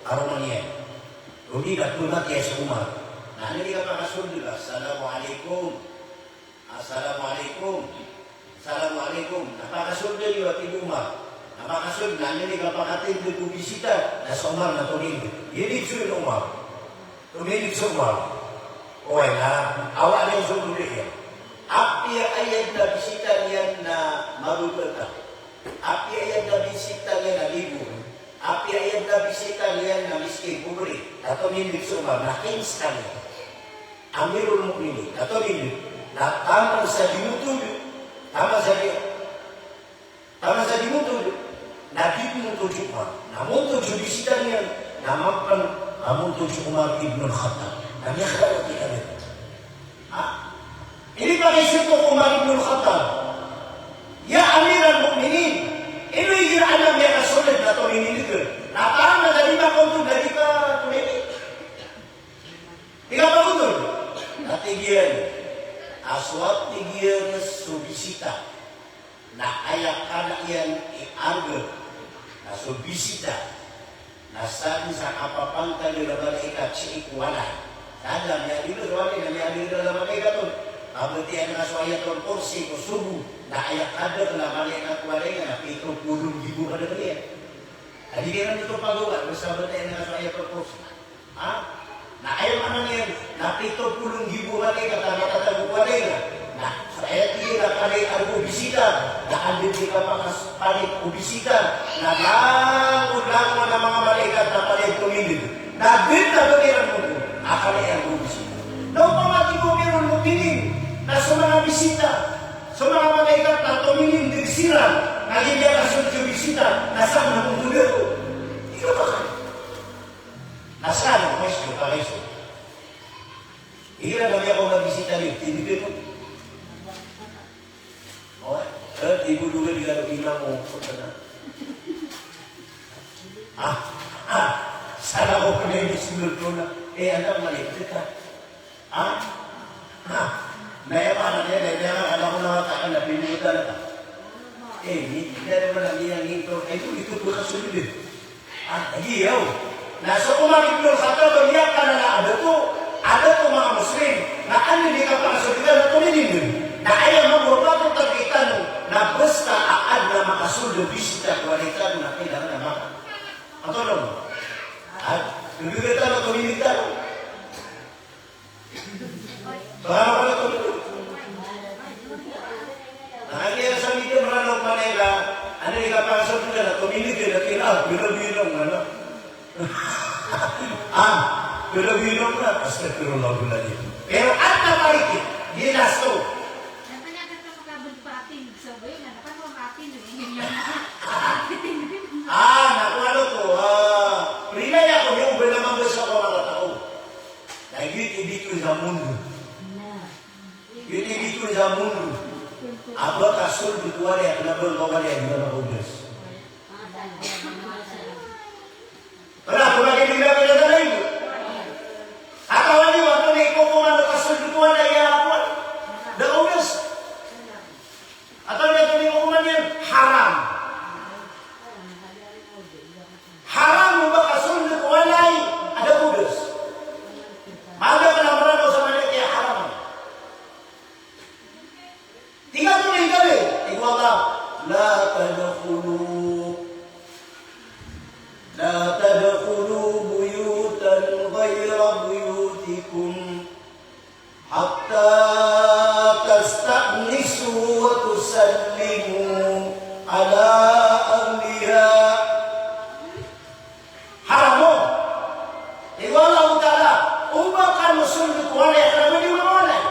karoma niyan. Odi na pmatiya so Umar. Na anda di kapakasold ka, "Assalamu alaikum. Assalamu alaikum. Assalamu alaikum." Na pakasold iyo, a tig o Umar. Na pakasold, na anda di kapakatindg o bisita, na so Umar na tonindg. Tonindg so Umar. Tonindg so Umar. Oway, na awa dn so bodi iyan. Apiya aya dn a bisita niyan na mababata. Apiya aya dn a bisita niyan na libor. Apiya aya dn a bisita niyan na miskin, pobre. Na tonindg so Umar, na kings kami. Amirul Mukminin, na tonindg. Na taman sa di montod, taman sa di, taman sa di montod, na di montod si Umar. Na montod so bisita niyan, na mampan a montod si Umar ibn al-Khattab. Na miyakadawat i Amir. Ha? Inipakaiza ko Umar ibn al-Khattab, "Ya Amiral Mu'minin, ino igira a miyakasold na tominindg, na taman sa di makontod na di ka tominindg?" Tig a pagontod. Na tig iyan a so, tig iyan, so bisita na aya kada iyan i arga na so bisita na sadn sa kapapantag a malaikat sii ko walay. Sadn a miyailay so walay na miyailay a malaikat on. Kabatiya na so Ayatul Kursi ko sogo na aya kada a malaikat ko walay na pito polo nggibo kada iyan. Adi iran oto pagawa, basta batiya na so Ayatul Kursi. Ha? Na aya maana niyan, na pito polo nggibo malaikat a makatago ko walay na. Na so aya tig iyan a palaya arga o bisita, na anda di kapakasold palaya o bisita, na langon-langon a manga malaikat na palaya tomindg. Na di na ba iran oto a palaya arga o bisita. Na opama tig o Amirul Mu'minin na so manga bisita, so manga malaikat na tominindg siran, na di niyan kasold so bisita, na saan na oto dn? Ino ba ka Na saan ko isto, pakaiza. Igira na miyakaoma bisita niyo, tindgn mo. O, eh, di bo dn di kano inam o, ko na. Ah, ah, saan ko na inisold ko na. Eh, anda ko mali, teka. Ha? Ha? Na aya maana niyan, na aya maana niyan, na aya maana niyan, na pinimutan ka. Eh, di, di na maana niyan ito, eh, ito, ito, ito, kasold. Ah, lagid iyan. Na so Umar ibn al-Khattab, miyakalala a dato, a dato a manga Muslim, na anda di kapakasold na tominindg. Na aya mambo a patot a kitaan, na basta a adn a makasold a bisita ko walay tano na kailangan a maka-, atolong. Ah, bibigay tano, tominindg tano. Baka wala ko dito. Na kagiya sa media, Mranaw, Manila, anda di kapakasold na, tominindg ka na, tig iyan a, pira bilang, ano? Ah, pira bilang na, astagfirullahaladzim. Pero at na parikit, di lasto. Ah, naku, ano to, ah, rilay ako niyo, ba naman ba sa mga tao? Na giyoto i bitowan sa mundo. Giyoto i bitowan sa mundo. A ba ka sold ko walay a kna ba ngka walay a di ka makaodas. Kna ba ngka di ka makaodas. Katawan iyo, antonaa i kokoman o ka sold ko walay a kowan? Da ka odas. Antonaa i, antonaa i kokoman iyan? Haram. Haram o ba ka sold ko walay a da ka odas. Manga kna ba Mranaw sa Manila, aya haram. Tig o Allah, tig o Allah, "La tadkhulu, la tadkhulu buyutan ghayra buyutikum." Hatta tasta'nisu wa tusallimu ala ahliha. Haram o, tig o Allahu Ta'ala, o ba kano sold ko walay a kna ba di manga walay.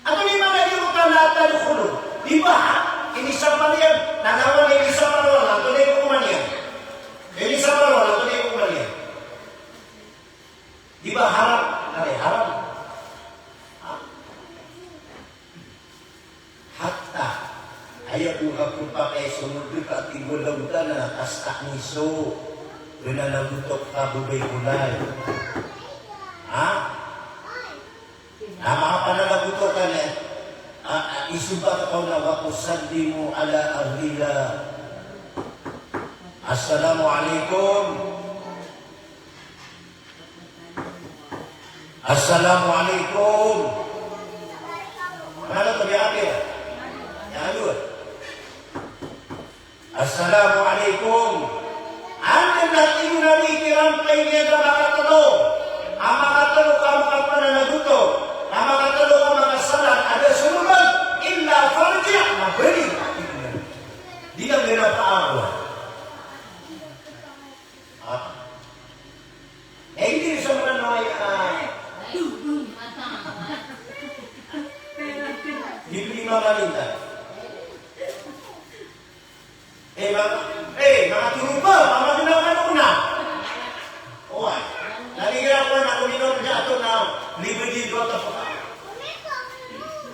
Antonaa i maana niyan oto a la tadkhulu? Di ba inisampal iyan, na lawan inisampal o Allah, antonaa i kokoman iyan? Inisampal o Allah, antonaa i kokoman iyan? Di ba haram? Antonaa i haram? Ha? Hatta. Aya bo kapakay so mondo ka, tig o Allahu Ta'ala, na tasta'nisu. Kna na gotok ka bo ba i walay. Ha? Na makapanalagoto ka na, a, a, isompat ka on na, "Wa tusallimu ala ahliha." Assalamu alaikum. Assalamu alaikum. Mana to di akhir? Yang kedua. Assalamu alaikum. Anda na tig o Nabi, kiran pa ini ada makatelo. A makatelo ka makapananagoto. A makatelo ka makasalan. Ada sumulod. Illa farji', na bali. Di na mira pa ako. Ah. Eh, hindi sa mga noy, ah. Malinta. Eh, manga, eh, manga toropa, manga ginawa na. Oway. Na di kira ko na ko mino, di ato na libre di dua ka paka.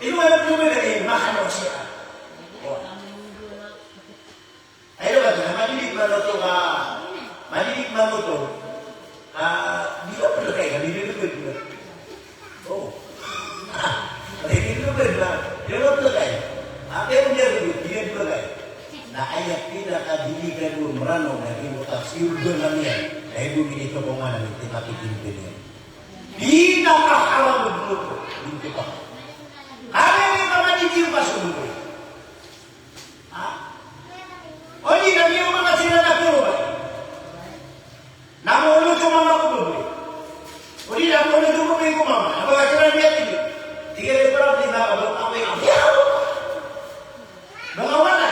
Ino anak ko ba, eh, manga ano siya. Oway. Ay, di ba, na madidik man oto ka, madidik man oto. Ah, di ba pala kayo, di ba pala kayo? Oh. Di ba pala, di ba pala kayo? Ah, pero di ba, di ba pala kayo? Na aya pinakadiligan o Mranaw na di mo tafsir doon lang yan. Na ibo minito ko nga na minti makikintin yan. Pinakaharam o grupo. Minti pa. Kaya may pamadidik pa sa grupo. Ha? O di na niyo mga sila na puro ba? Na mo ulo sa mga kubog. O di na mo ulo sa kubog ko mama. Na mga sila niya tini. Tigil yung problema ka ba? Ako yung mga wala.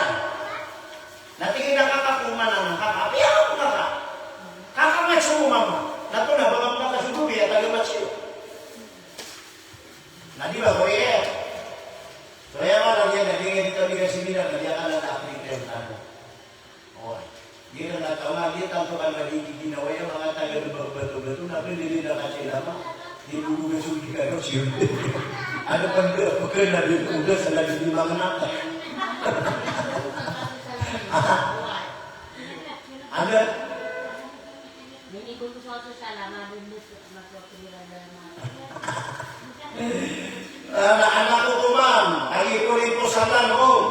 Na tigil na kakakuman ang kakapiyaw, kaka. Kaka nga sa mama. Na to na, baka makasubo, ya tayo matsiyo. Na di ba, ko iya? So, aya maana niyan na di nga di kami kasi bilang na di akala na Afrika yung tao. Oway. Di na nga tao nga, di tanto ka na di ginawa yung mga taga Lubak Bato-Bato, na pwede din na kasi lama. Di bulugan so di ka, no, siyempre. Ano pang pagkala din, uda sa lagi di mga anak. Ano? Ana, anak ko man, agi ko rin po sa tanong.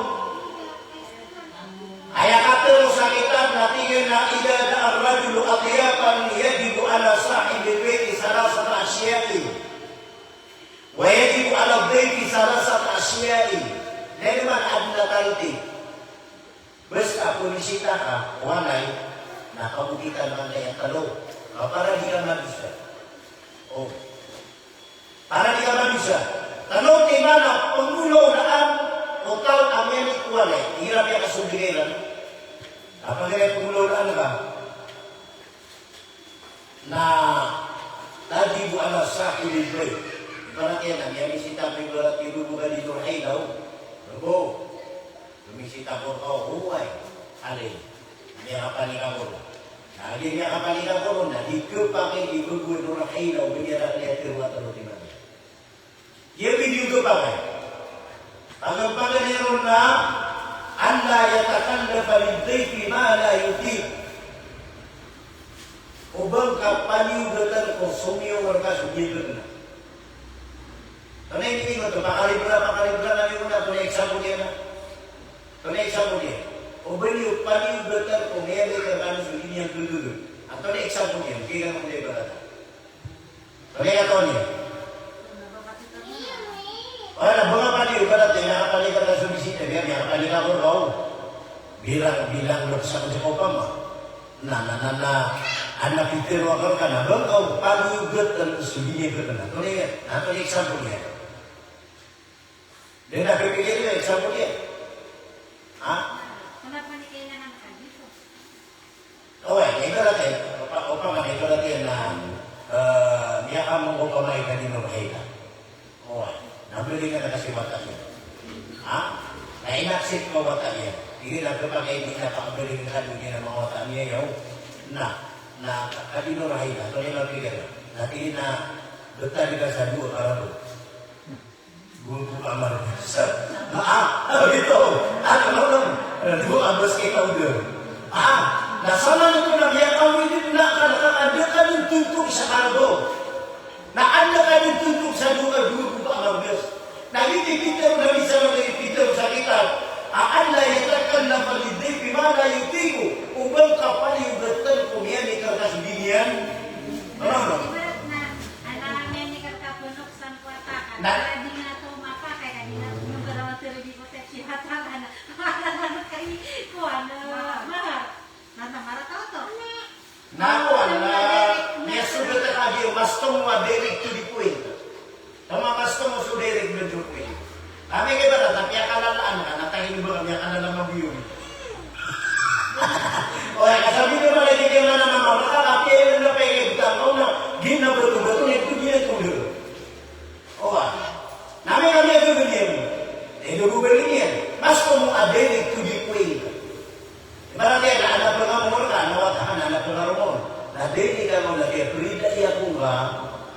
Aya katero sa kitab na tig iyan a, "Idha da'a ar-rajulu diyafan, yajibu ala sahibil bayti thalathatu ashya'in. Wa yajibu ala dhayfi thalathatu ashya'in." Lima adn a tanti. Basta ko misita ka, walay, na kabokitan ka na aya talo. Ka para di ka madosa. O. Para di ka madosa. Talo, di mana, pangolaolaan o taw a miyanik ko walay. Igira piyakasold iran. Kapag iran pangolaolaan ka. Na tajibu ala sahibil bayt. Ibarat iyan na miyamisita ko, ibarat iyan, bo ka di Nur Haylaw. Bo. Miyamisita ko, o, oway. Alay. Miyakapanik ako. Na di miyakapanik ako, na di khapakay i bo ka Nur Haylaw, bo ka di Nur Haylaw. Giya pd i khapakay. Pagari-pagari ron na, an la yatakallafa lidh-dhayfi ma la yutiq. O ba ngka paliyogatan ko somiyong rka so di niyan kna. Antonaa i tig oto, pakaribla, pakaribla, na di ko na, antonaa i example iyan na. Antonaa i example iyan. O ba niyo paliyogatan ko miyamay rkano so di niyan kna. Antonaa i example iyan, giya na ko na ibarat. Antonaa i kataw niyan? O, na ba ngka paliyo, ibarat iyan, miyakapanik ka so bisita, miyakapanik ako rka. Bilang, bilang lok sa ko sa opama. Na, na, na, na, adn a pitharo akn rka na ba ngka paliyogatan so di niyan kna. Antonaa iyan? Antonaa i example iyan? Di na pipikir iyan, example iyan. Ha? Oway, ibarat iyan, opa, opama na ibarat iyan na, eh, miyakamangopama i ka di Nur Haylaw. Oway, na bali ka na kasi wata iyan. Ha? Na inaccept ko wata iyan. Tig iyan na khapakay di na pakabali ka di na manga wata niyan, yaw. Na, na ka di Nur Haylaw, antonaa i mapikir? Na tig iyan na btad ka sa dowa ka ragon. Dowa ko kamargas. Ah, ito. Ano, ano, ano? Dowa ka bas kay ka order. Ah, na saman oto na miyakawid na ka, na ka, na da ka dn tontok sa kargo. Na da ka dn tontok sa dowa, dowa ko kamargas. Na giyoto i pitharo o Nabi sallallahu alaihi wasallam, pitharo sa kitab a, an la yatakallafa lidh-dhayfi ma la yutiqu. O ba ngka paliyogatan ko miyamay rka so di niyan. Ano, ano? Ibarat na, ala miyamay rka ko na Na, na, na, na, na, na, mas tomo a direct to the point. Tomo a mas tomo so direct to the point. Kami kay ba, na piyakalalaan ka, na tayo ba kami a kalala mabiyo. O, aya kasabi ko pala, di ka man a mama, maka, kapiya na pwede, na, gina, betul-betul, itu dia, itu dia. O, ah. Nami kami a gagawin. Eh, dugo ba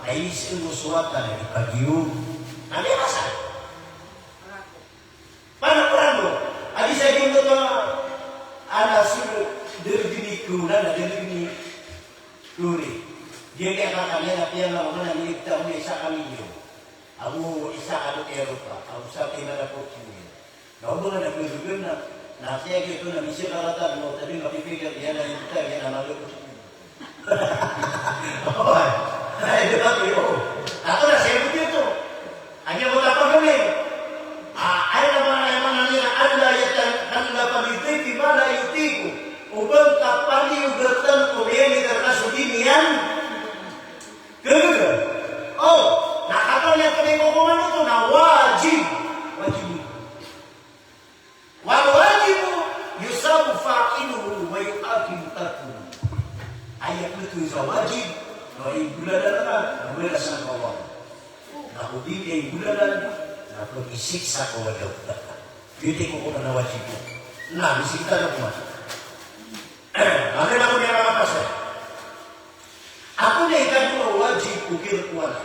Ay, sii ko sowatan a di pagiyog. Na di masa. Para, para mo. Adi sa di mo to, ana, sii diri diri ko na, na diri diri ko ri. Di kaya kakaniyan a piyangaoman a miligta ko na isa ka milyon. Ago isa ka lote a ropa. Ago sa tina na ko. Na o ba nga na pwede na, na siya giyoto na misikaratan mo, tabi mapipikir, iyan na yung kita, iyan na malo. Oway. Ay, di ba, iyo? Ato na, siya giyoto. Anya mo tapagawin. Ah, ay na mana, ay mana nila, "Alla yatakallafa li dhayfi ma la yutiqu." O ba ngka paliyogatan ko miyaneg ka so di niyan kagaga. O, na katawan iyan ko di ko koman oto na wajib. Wajib. Wal wajibu yusabu fa'iluhu wa yu'aqabu tarikuhu. Aya pitharo sa wajib, na o imbolalan ka, na balasan ka o Allah. Na o di niyan imbolalan, na pagsisiksa ka o Allah. Giyoto i kokoman a wajib. Na, misiksa na koman. Makena ko niyan manga pasal. Ato na ikadowa a wajib ko kiyalkowan.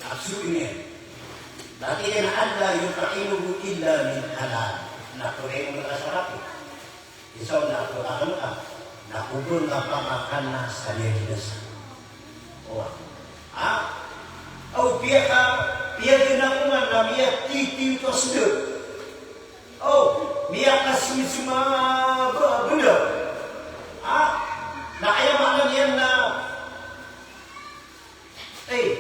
Maksod niyan, na tig iyan a, "Alla yut'imahu illa min halal." Na ko rin mo na sarap. Isa na ko akan ka. Na ko ba ngka pakakan sa miyagina sa. Oway. Ha? O, piyaka, piyagina ko man na miyatitiyo to sda. O, miyakasmisma ba, benda. Ha? Na aya maana niyan na, eh,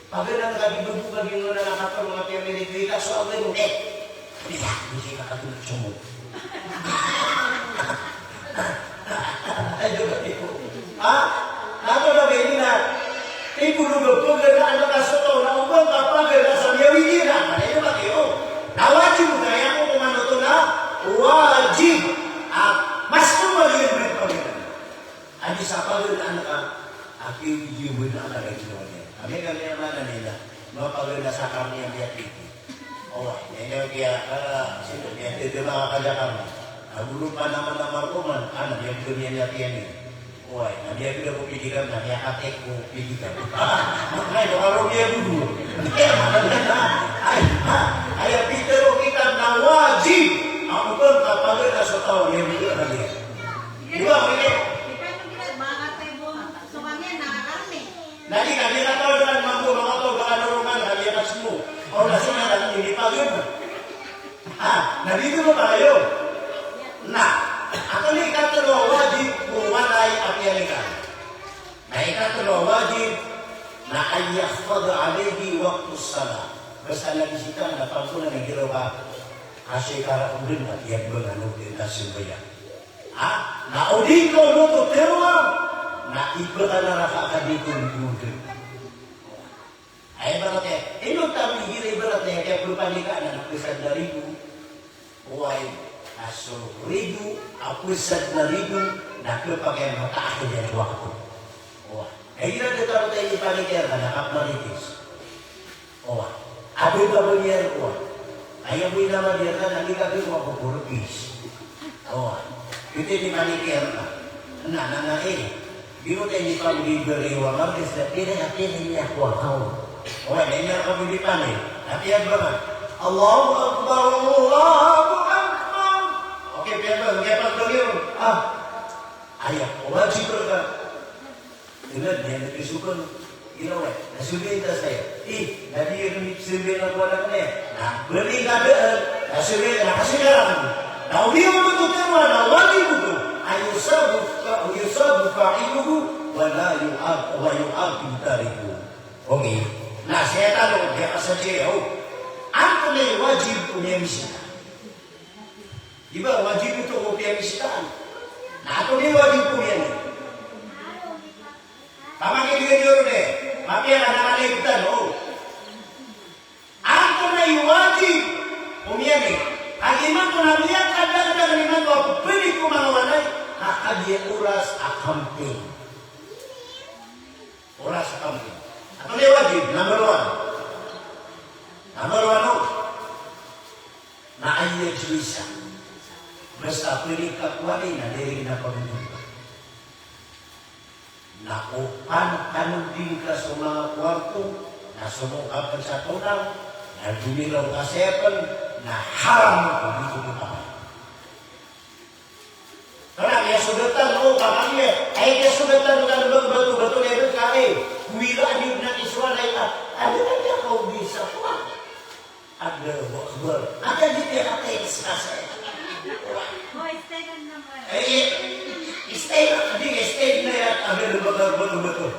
pagana ka di bebo ka di ngona na katawan a piyamilit ka so away mo, eh. Iya, hindi ka katulog sa mo. Ay, di ba, di ba? Ha? Ato na ba ini na? Ibo na ba pagana anak ka sa taw na o ba ngka pagana sa miyawidi na? Ano yun ba kayo? Na wajib na yan ko koman oto na wajib. Ah, mas ko mali yung pagana. Adi sa pagana anak ka, a kiyawidi mo na anak ka ginawa niyan. Kami, kami ang mana nila, mapagana sa kami ang miyawidi. Oway, aya niyan kiya, ah, sino, miyatitira ka kaja kami. Ago ron panaman a markoman, ana, miyabegay niyan a piyanin. Oway, na miyabegay ko pidigan, na miyakatek ko pidigan. Ay, baka ron miyabegay. Ay, ha, aya pitharo o kitab na wajib. Ako ba, kapag na sa taw, miyabegay ka niyan. Di ba, pwede? Na di ka, di ka taw na mambo, manga taw, baka normal, na di ka simo. O, na sino na, hindi pa yun. Ah, na di ba tayo? Na, ato na ikatlo a wajib ko walay a piyanikan. Na ikatlo a wajib na an yuhfadha alayhi waqtus salah. Basta lagi sita na pagkunan ng giraw ka, kasi karakunan na, yan ba nga nung din na simbayan. Ha? Na o di ko mo to terwa, na iba ka naraka ka di ko mo. Ay, ibarat iyan, ino tami giri ibarat iyan, kaya berpanikaan na pwesad na ribu. Oway, aso ribu, a pwesad na ribu, na kepakay mataak iyan wakto. Oway. Ay, ira de taro tayo ipanikaan na kapmaritis. Oway. Abe ka ba niyan, oway. Aya bo inama niyan na, na di ka di ko ako purpis. Oway. Ito di panikiyan ka. Na, na, na, eh. Di ko tayo di pa mo di beri wa martis na pili na pili niya ko ako. Oway, na ina ka mo di pani. Na piyag ba ka? Allahu Akbar, Allahu Akbar. Okay, piyag ba, kaya pag bagi mo. Ah. Aya, wajib ka. Ina, niyan na kisukan. Ina, wai. Na subi ta saya. I, na di rin subi na kuwa na kanya. Na, beri ka daan. Na subi, na kasi ka lang. Na uli mo to tewa, na wali mo to. Ayusabu, ayusabu fa'iluhu, wa la yu'aq-, wa yu'aqabu tariku. Okay. Na, saya talo, di ka sa siya, oh. Antonaa i wajib ko miyamisita? Di ba, wajib oto ko piyamisitaan. Na antonaa i wajib ko miyamisita? Pamangilinggan iyo ron, eh. Mapiya ka na maligitan, oh. Antonaa i wajib ko miyamisita? Kagiya imanto na miyakadakdakl imanto a pwede ko manga walay, ka kagiya oras a kamping. Oras a kamping. Antonaa i wajib? Number one. Number one, oh. Na an yajlisa. Basta pwede ka kuwani na di rin na pagdudun. Na o pan-, panoding ka so manga kuwarto, na somong ka pn sa tonang, na gomiraw ka saya pn, na haram ko di ko mapakay. Kna aya so datan, o, kna aya, aya so datan, kna ba, bato, bato, aya dn ka, eh, kuwiraan iyo na isowa na aya, adn a di ako di sa kuwan. Allahu Akbar. Anda di kaya kata sa saya? Boy, stay lang naman. Eh, eh, stay lang, di, stay na yan. Allahu Akbar, betul, betul.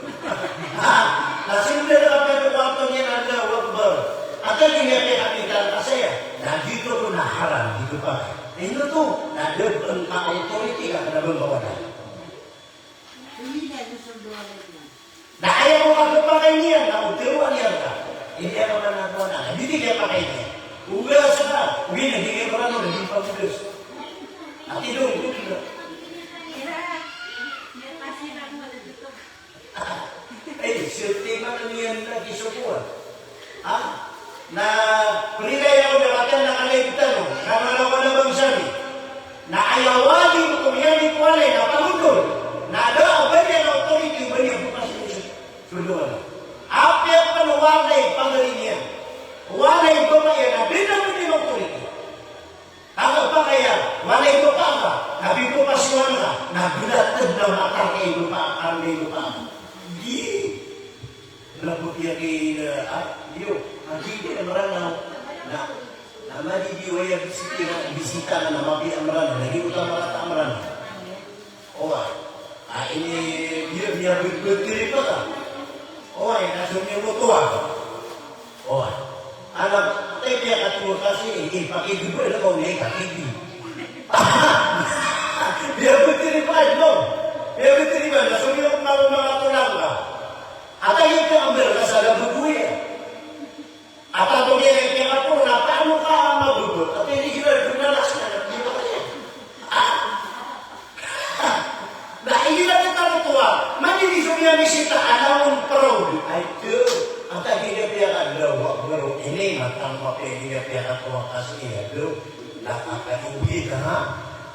Ha? Na sino na kami ko kuwarto niyan, Allahu Akbar. Anda di kaya kata sa saya? Na giyoto na haram, giyoto pa. Ino to, na da pn ka authority ka, kna ba ngka wada. Na aya ko kapakay niyan, na o tharoa niyan ka. Ini ako na nakuha na, hindi kaya pakay niyan. Ugas ka, uwi na, hindi kaya pakay niyan, hindi pa ugas. Ati dong, hindi na. Ay, sirti man niyan na kisokoan. Ha? Na, prilay ako na katan na kalay tano, na mala ko na bangsa mi. Na aya wajib ko miyani ko walay na pangondol. Na da a ba niyan authority, ba niyan bukas ini. Sundungan. Apiya pn walay pangari niyan. Walay bapa iyan na bida mo niyan authority. Taga pakaya, walay bapa ka, na bibo ka siwan ka, na bilatd na matar ka i bapa ka, i bapa ka. Di. Wala bo piya ki, ah, iyo, a di di a Mranaw. Na, na madi di waya bisita, bisita na, na mapiya a Mranaw, na di ko ta marata a Mranaw. Oway. Ah, ini, biya, biya, biya, biya, biya, biya, oway, na so miya mo tuwa. Oway. Anak, te biya ka tuwa kasi, eh, pakidibol ako, eh, pakidi. Biya, biya, biya, biya, no? Biya, biya, biya, biya, na so miya mo mga tulang ka. Ata iyo ka ambil ka sa labubuya. Ata to gere kena ko na paano ka mabubut? Ata ini gila guna na sa na gila ka. Ah. Na ini na kita tuwa. Mani di so niya misita alam proud. Ay, to. Ata gila piya ka dawa, bro. Ini matang pa piya gila piya ka tuwa kasi ya, bro. Na ata iwi ka, ha?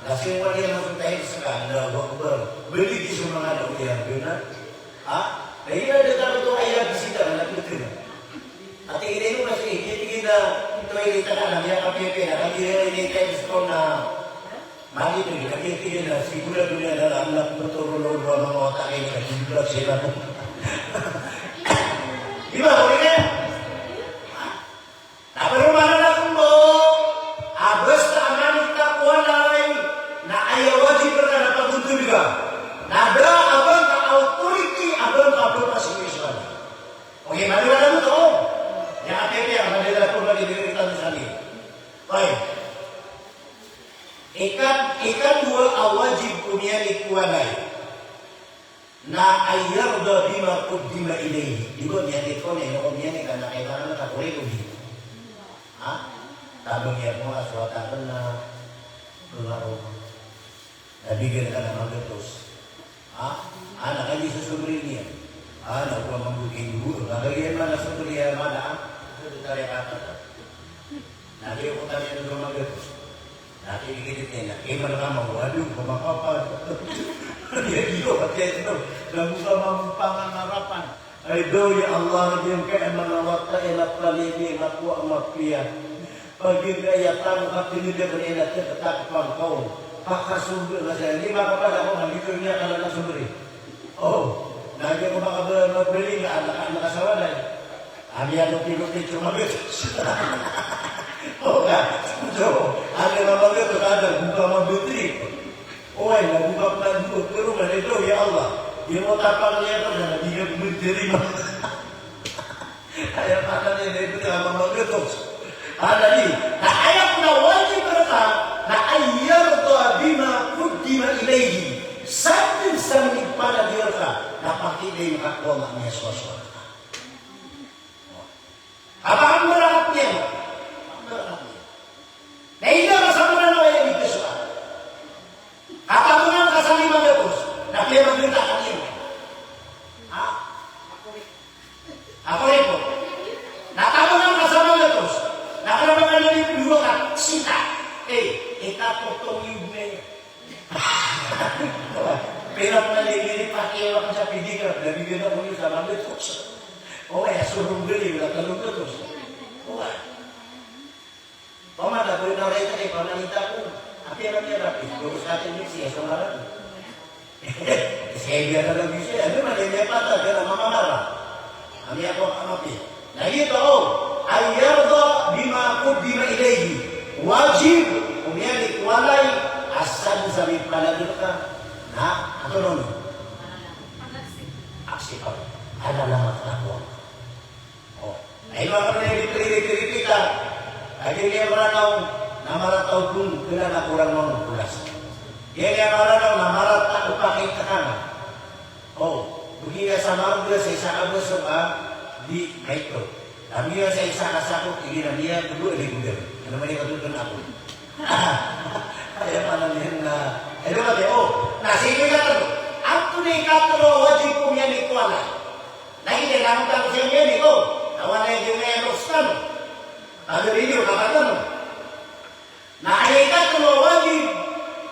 Na so wali na so tayo sa ka, Allahu Akbar. Beli di so mga dawa ya, bro, na. Ha? Na ina da tano to aya bisita na nagtutun. Ati ina ino kasi, iti ina, ito ay ita na, na miyakapiyapiya na, ati ina ina ita ay gusto na, mali to, ina, ati ina, sigurado na, na, na, na, motor, lo, lo, lo, lo, ata ina, na, sigurado sila. Di ba, okay na? Na pd o maana na kmbo a basta a manik ka ko walay, na aya wajib rka na pagontod ka. Na da a ba ngka authority, a ba ngka pphasingosingosaan. Okay, madalal na oto. Aya kapiyapiya, madalal na oto, madalal na oto. Okay. Ika-, ikadowa a wajib ko miyani ko walay. Na an yarda bima quddima ilayhi. Di ba, miyatid ko na, ino ko miyatid ka na kailangan na takuri ko di. Ha? Tabang iya ko nga, suwata ka na, klaro. Na bigyan ka na magatos. Ha? Ana ka di sa sobri niya. Ana ko mambuking buo. Na bigyan man na sobri niya, mana, ha? Ito, ito, tari ka, tari. Na di ko tari ito magatos. Na kinikit niya na, eh, mana ka mawado, kumakapal. Iya, iyo, pati ito. Na buka mampangan harapan. Ay, daw, ya Allah, giyangkai a manga wata iyan a palini, na kowa a mapiya. Pagingka iya tano ka tinidar iyan a tatatak pangkaw. Pakasogo na saya. Di makapada ko, na di ko niya kala na sobri. O, na giya ko makabali nga anak, anak a sawa na. Ami ano pilo picture magatos. O, ka, so, ano na magatos, kada buka mabuti. O, ay, na buka pandu, pero nga nito, ya Allah. Di mo tapang niya ko, na di ka menterima. Aya patan iyan, na ito ka mamagatos. Ana di, na aya ko na wajib rka, na an yarda bima quddima ilayhi. Sadn sa minipanadil ka, na pakidain ka ko Allah a miyasowasowa rka. Kapakambarakat niyan. Kapakambarakat niyan. Na ida ka sa Mranaw a aya di kasowa. Katabangan ka sa lima gatos, na piyamaganta ka niyan. Ha? Ako ripon. Na tabangan ka sa magatos, na kna ba ka na di dowa ka sita. Eh, ikatotong iyo na iyan. Pira pn a lingiri pakiya ko sa pedicab, na bibigyan ako niyo sa mga gatos. O kaya, sorong gali, wala ka ng gatos. O kaya. Paman, ako yung naray ka, eh, pamanita ko. Apiya, apiya, apiya. Logos natin yung siya sa ngaran. Siya, iya na lang siya. Ano man, iya, iya, pata, kaya mamamara. Ami ako, amapi. Na giyoto, an yarda bima quddima ilayhi. Wajib o miyanikolay a sadn sa mipalagr ka na, antonaa on? Aksipag. Alalamat na ko. O. Ay, makaroon na yung ripiripita. Ay, di niya Mranaw na marata o pun, kailan na kurang mo, kulas. Di niya Mranaw na marata o pakita ka na. O, bagi ka sa marga sa isa ka bos ka, di, maito. Kami sa isa ka sakop, tig iyan a, di, duwa, di, duwa. Ano man yung katulad ako? Kaya pala niyan na, eh, di ba, di, o, na, sige, katlo. Antonaa i katlo a wajib ko miyanikolay? Lagid iyan a langon tano sa miyanikolay. Awan na iyan, di, miyanikolay. Ano rin yun, kapatid mo? Na aya ikatlo a wajib,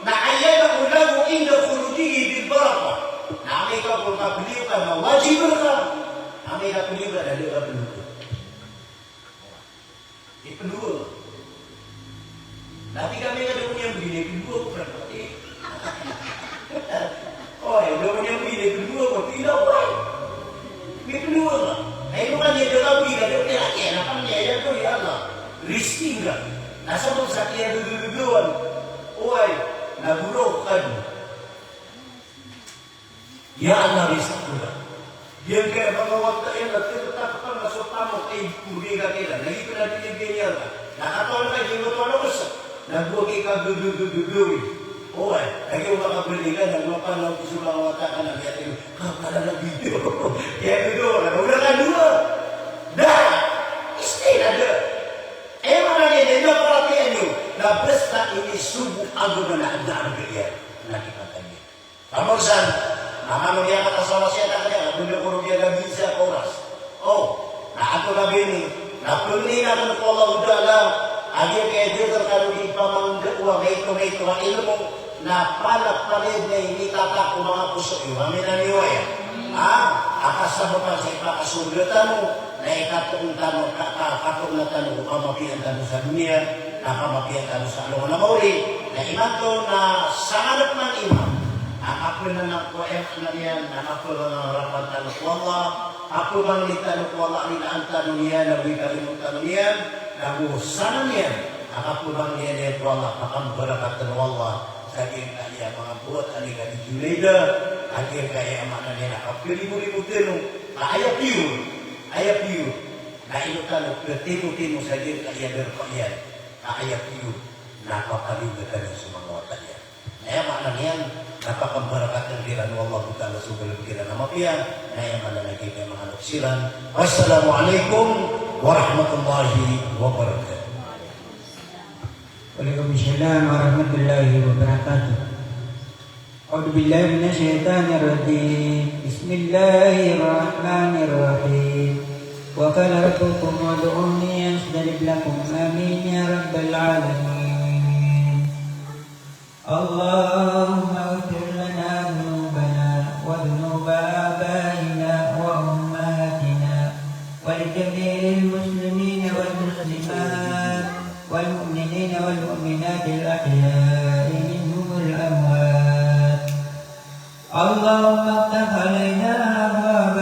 na an yad'u lahu inda khurujihi bil barakah. Na amay ka pn kabaloy ka na wajib ka, amay ka kabaloy ka na da ka pndoa. Di pndoa. Tapi kami ka da ko niyan bini, pndoa ko pn. Oway, da ko niyan bini, pndoa ko, pila, oway. Pndoa ka. Ay, ino ka niyan da ka bini, da ko niyan, ay, na pn niyan, ya Allah. Rizki nga. Na sabap sa kiyagagagawan. Oway, na goro ka dn. Ya Allah, rizki nga. Giyangkaya manga wata iyan na tiyatatak ka na so tamok a ibgay ka kiran. Na giyoto na binigay niyan ka. Na katawan ka, giyoto na osa. Na go ki kagagagagawin. Oway, lagid o makabaloy ka, na mapanaw ko so manga wata ka na miyatay. Kakala na video. Kaya video, na wala ka dowa. Da! Isti na da. Aya maana niyan, aya paratiyaya niyo. Na basta inisogo a agama na da a gaya. Na kipatay niyan. Pamorsan, na mano niyan katasawa siya na kaya, na benda ko ron niyan na bisa oras. O, na ato na bini, na pangnin akn ko Allahu Ta'ala, a giyangkaya di tano di pamanggawa, maito, maito a ilmo, na palapalid na initatak o manga poso iyo, amin, amin, aya. A, a kasabapan sa ipakasorga tano, na ikatoon tano, ka, ka, katoon tano ko kamapiyaan tano sa doniya, na kamapiyaan tano sa alongan a maori, na imanto na sangadep man iman, a kapnanang ko, aya maana niyan, na kapngararapan tano ko Allah, kapmangni tano ko Allah, a rinaan tano niyan, na go ikalimot tano niyan, na go sanan iyan, a kapmangni iyan ko Allah, pakambarakatn o Allah, sa giyangkaya manga bowat a nika di Junaida, a giyangkaya maana niyan a kapnimorimo tano, ka aya piyor, aya piyor, na ino tano ptimotimo sa giyangkaya darpa iyan, ka aya piyor, na papaliyoga tano so manga wata iyan. Na aya maana niyan, na pakambarakatn kiran o Allahu Ta'ala so galbk iran a mapiya, na aya maana niyan na giyangkaya manga loks iran. Wassalamu alaikum warahmatullahi wabarakatuh. Waalaikumsalam warahmatullahi wabarakatuh. A'udhu billahi minash shaitanir rajim. Bismillahirrahmanirrahim. Wa qala rabbukum ud'uni astajib lakum. Amin ya rabbal alamin. Allahumma ighfir lana dhunubana wa dhunuba abaina wa ummahatina wa li jami'il muslimina wal muslimat wal mu'minina wal mu'minatil ahya'i minhum wal amwat. Allahumma iftah alaina abwaba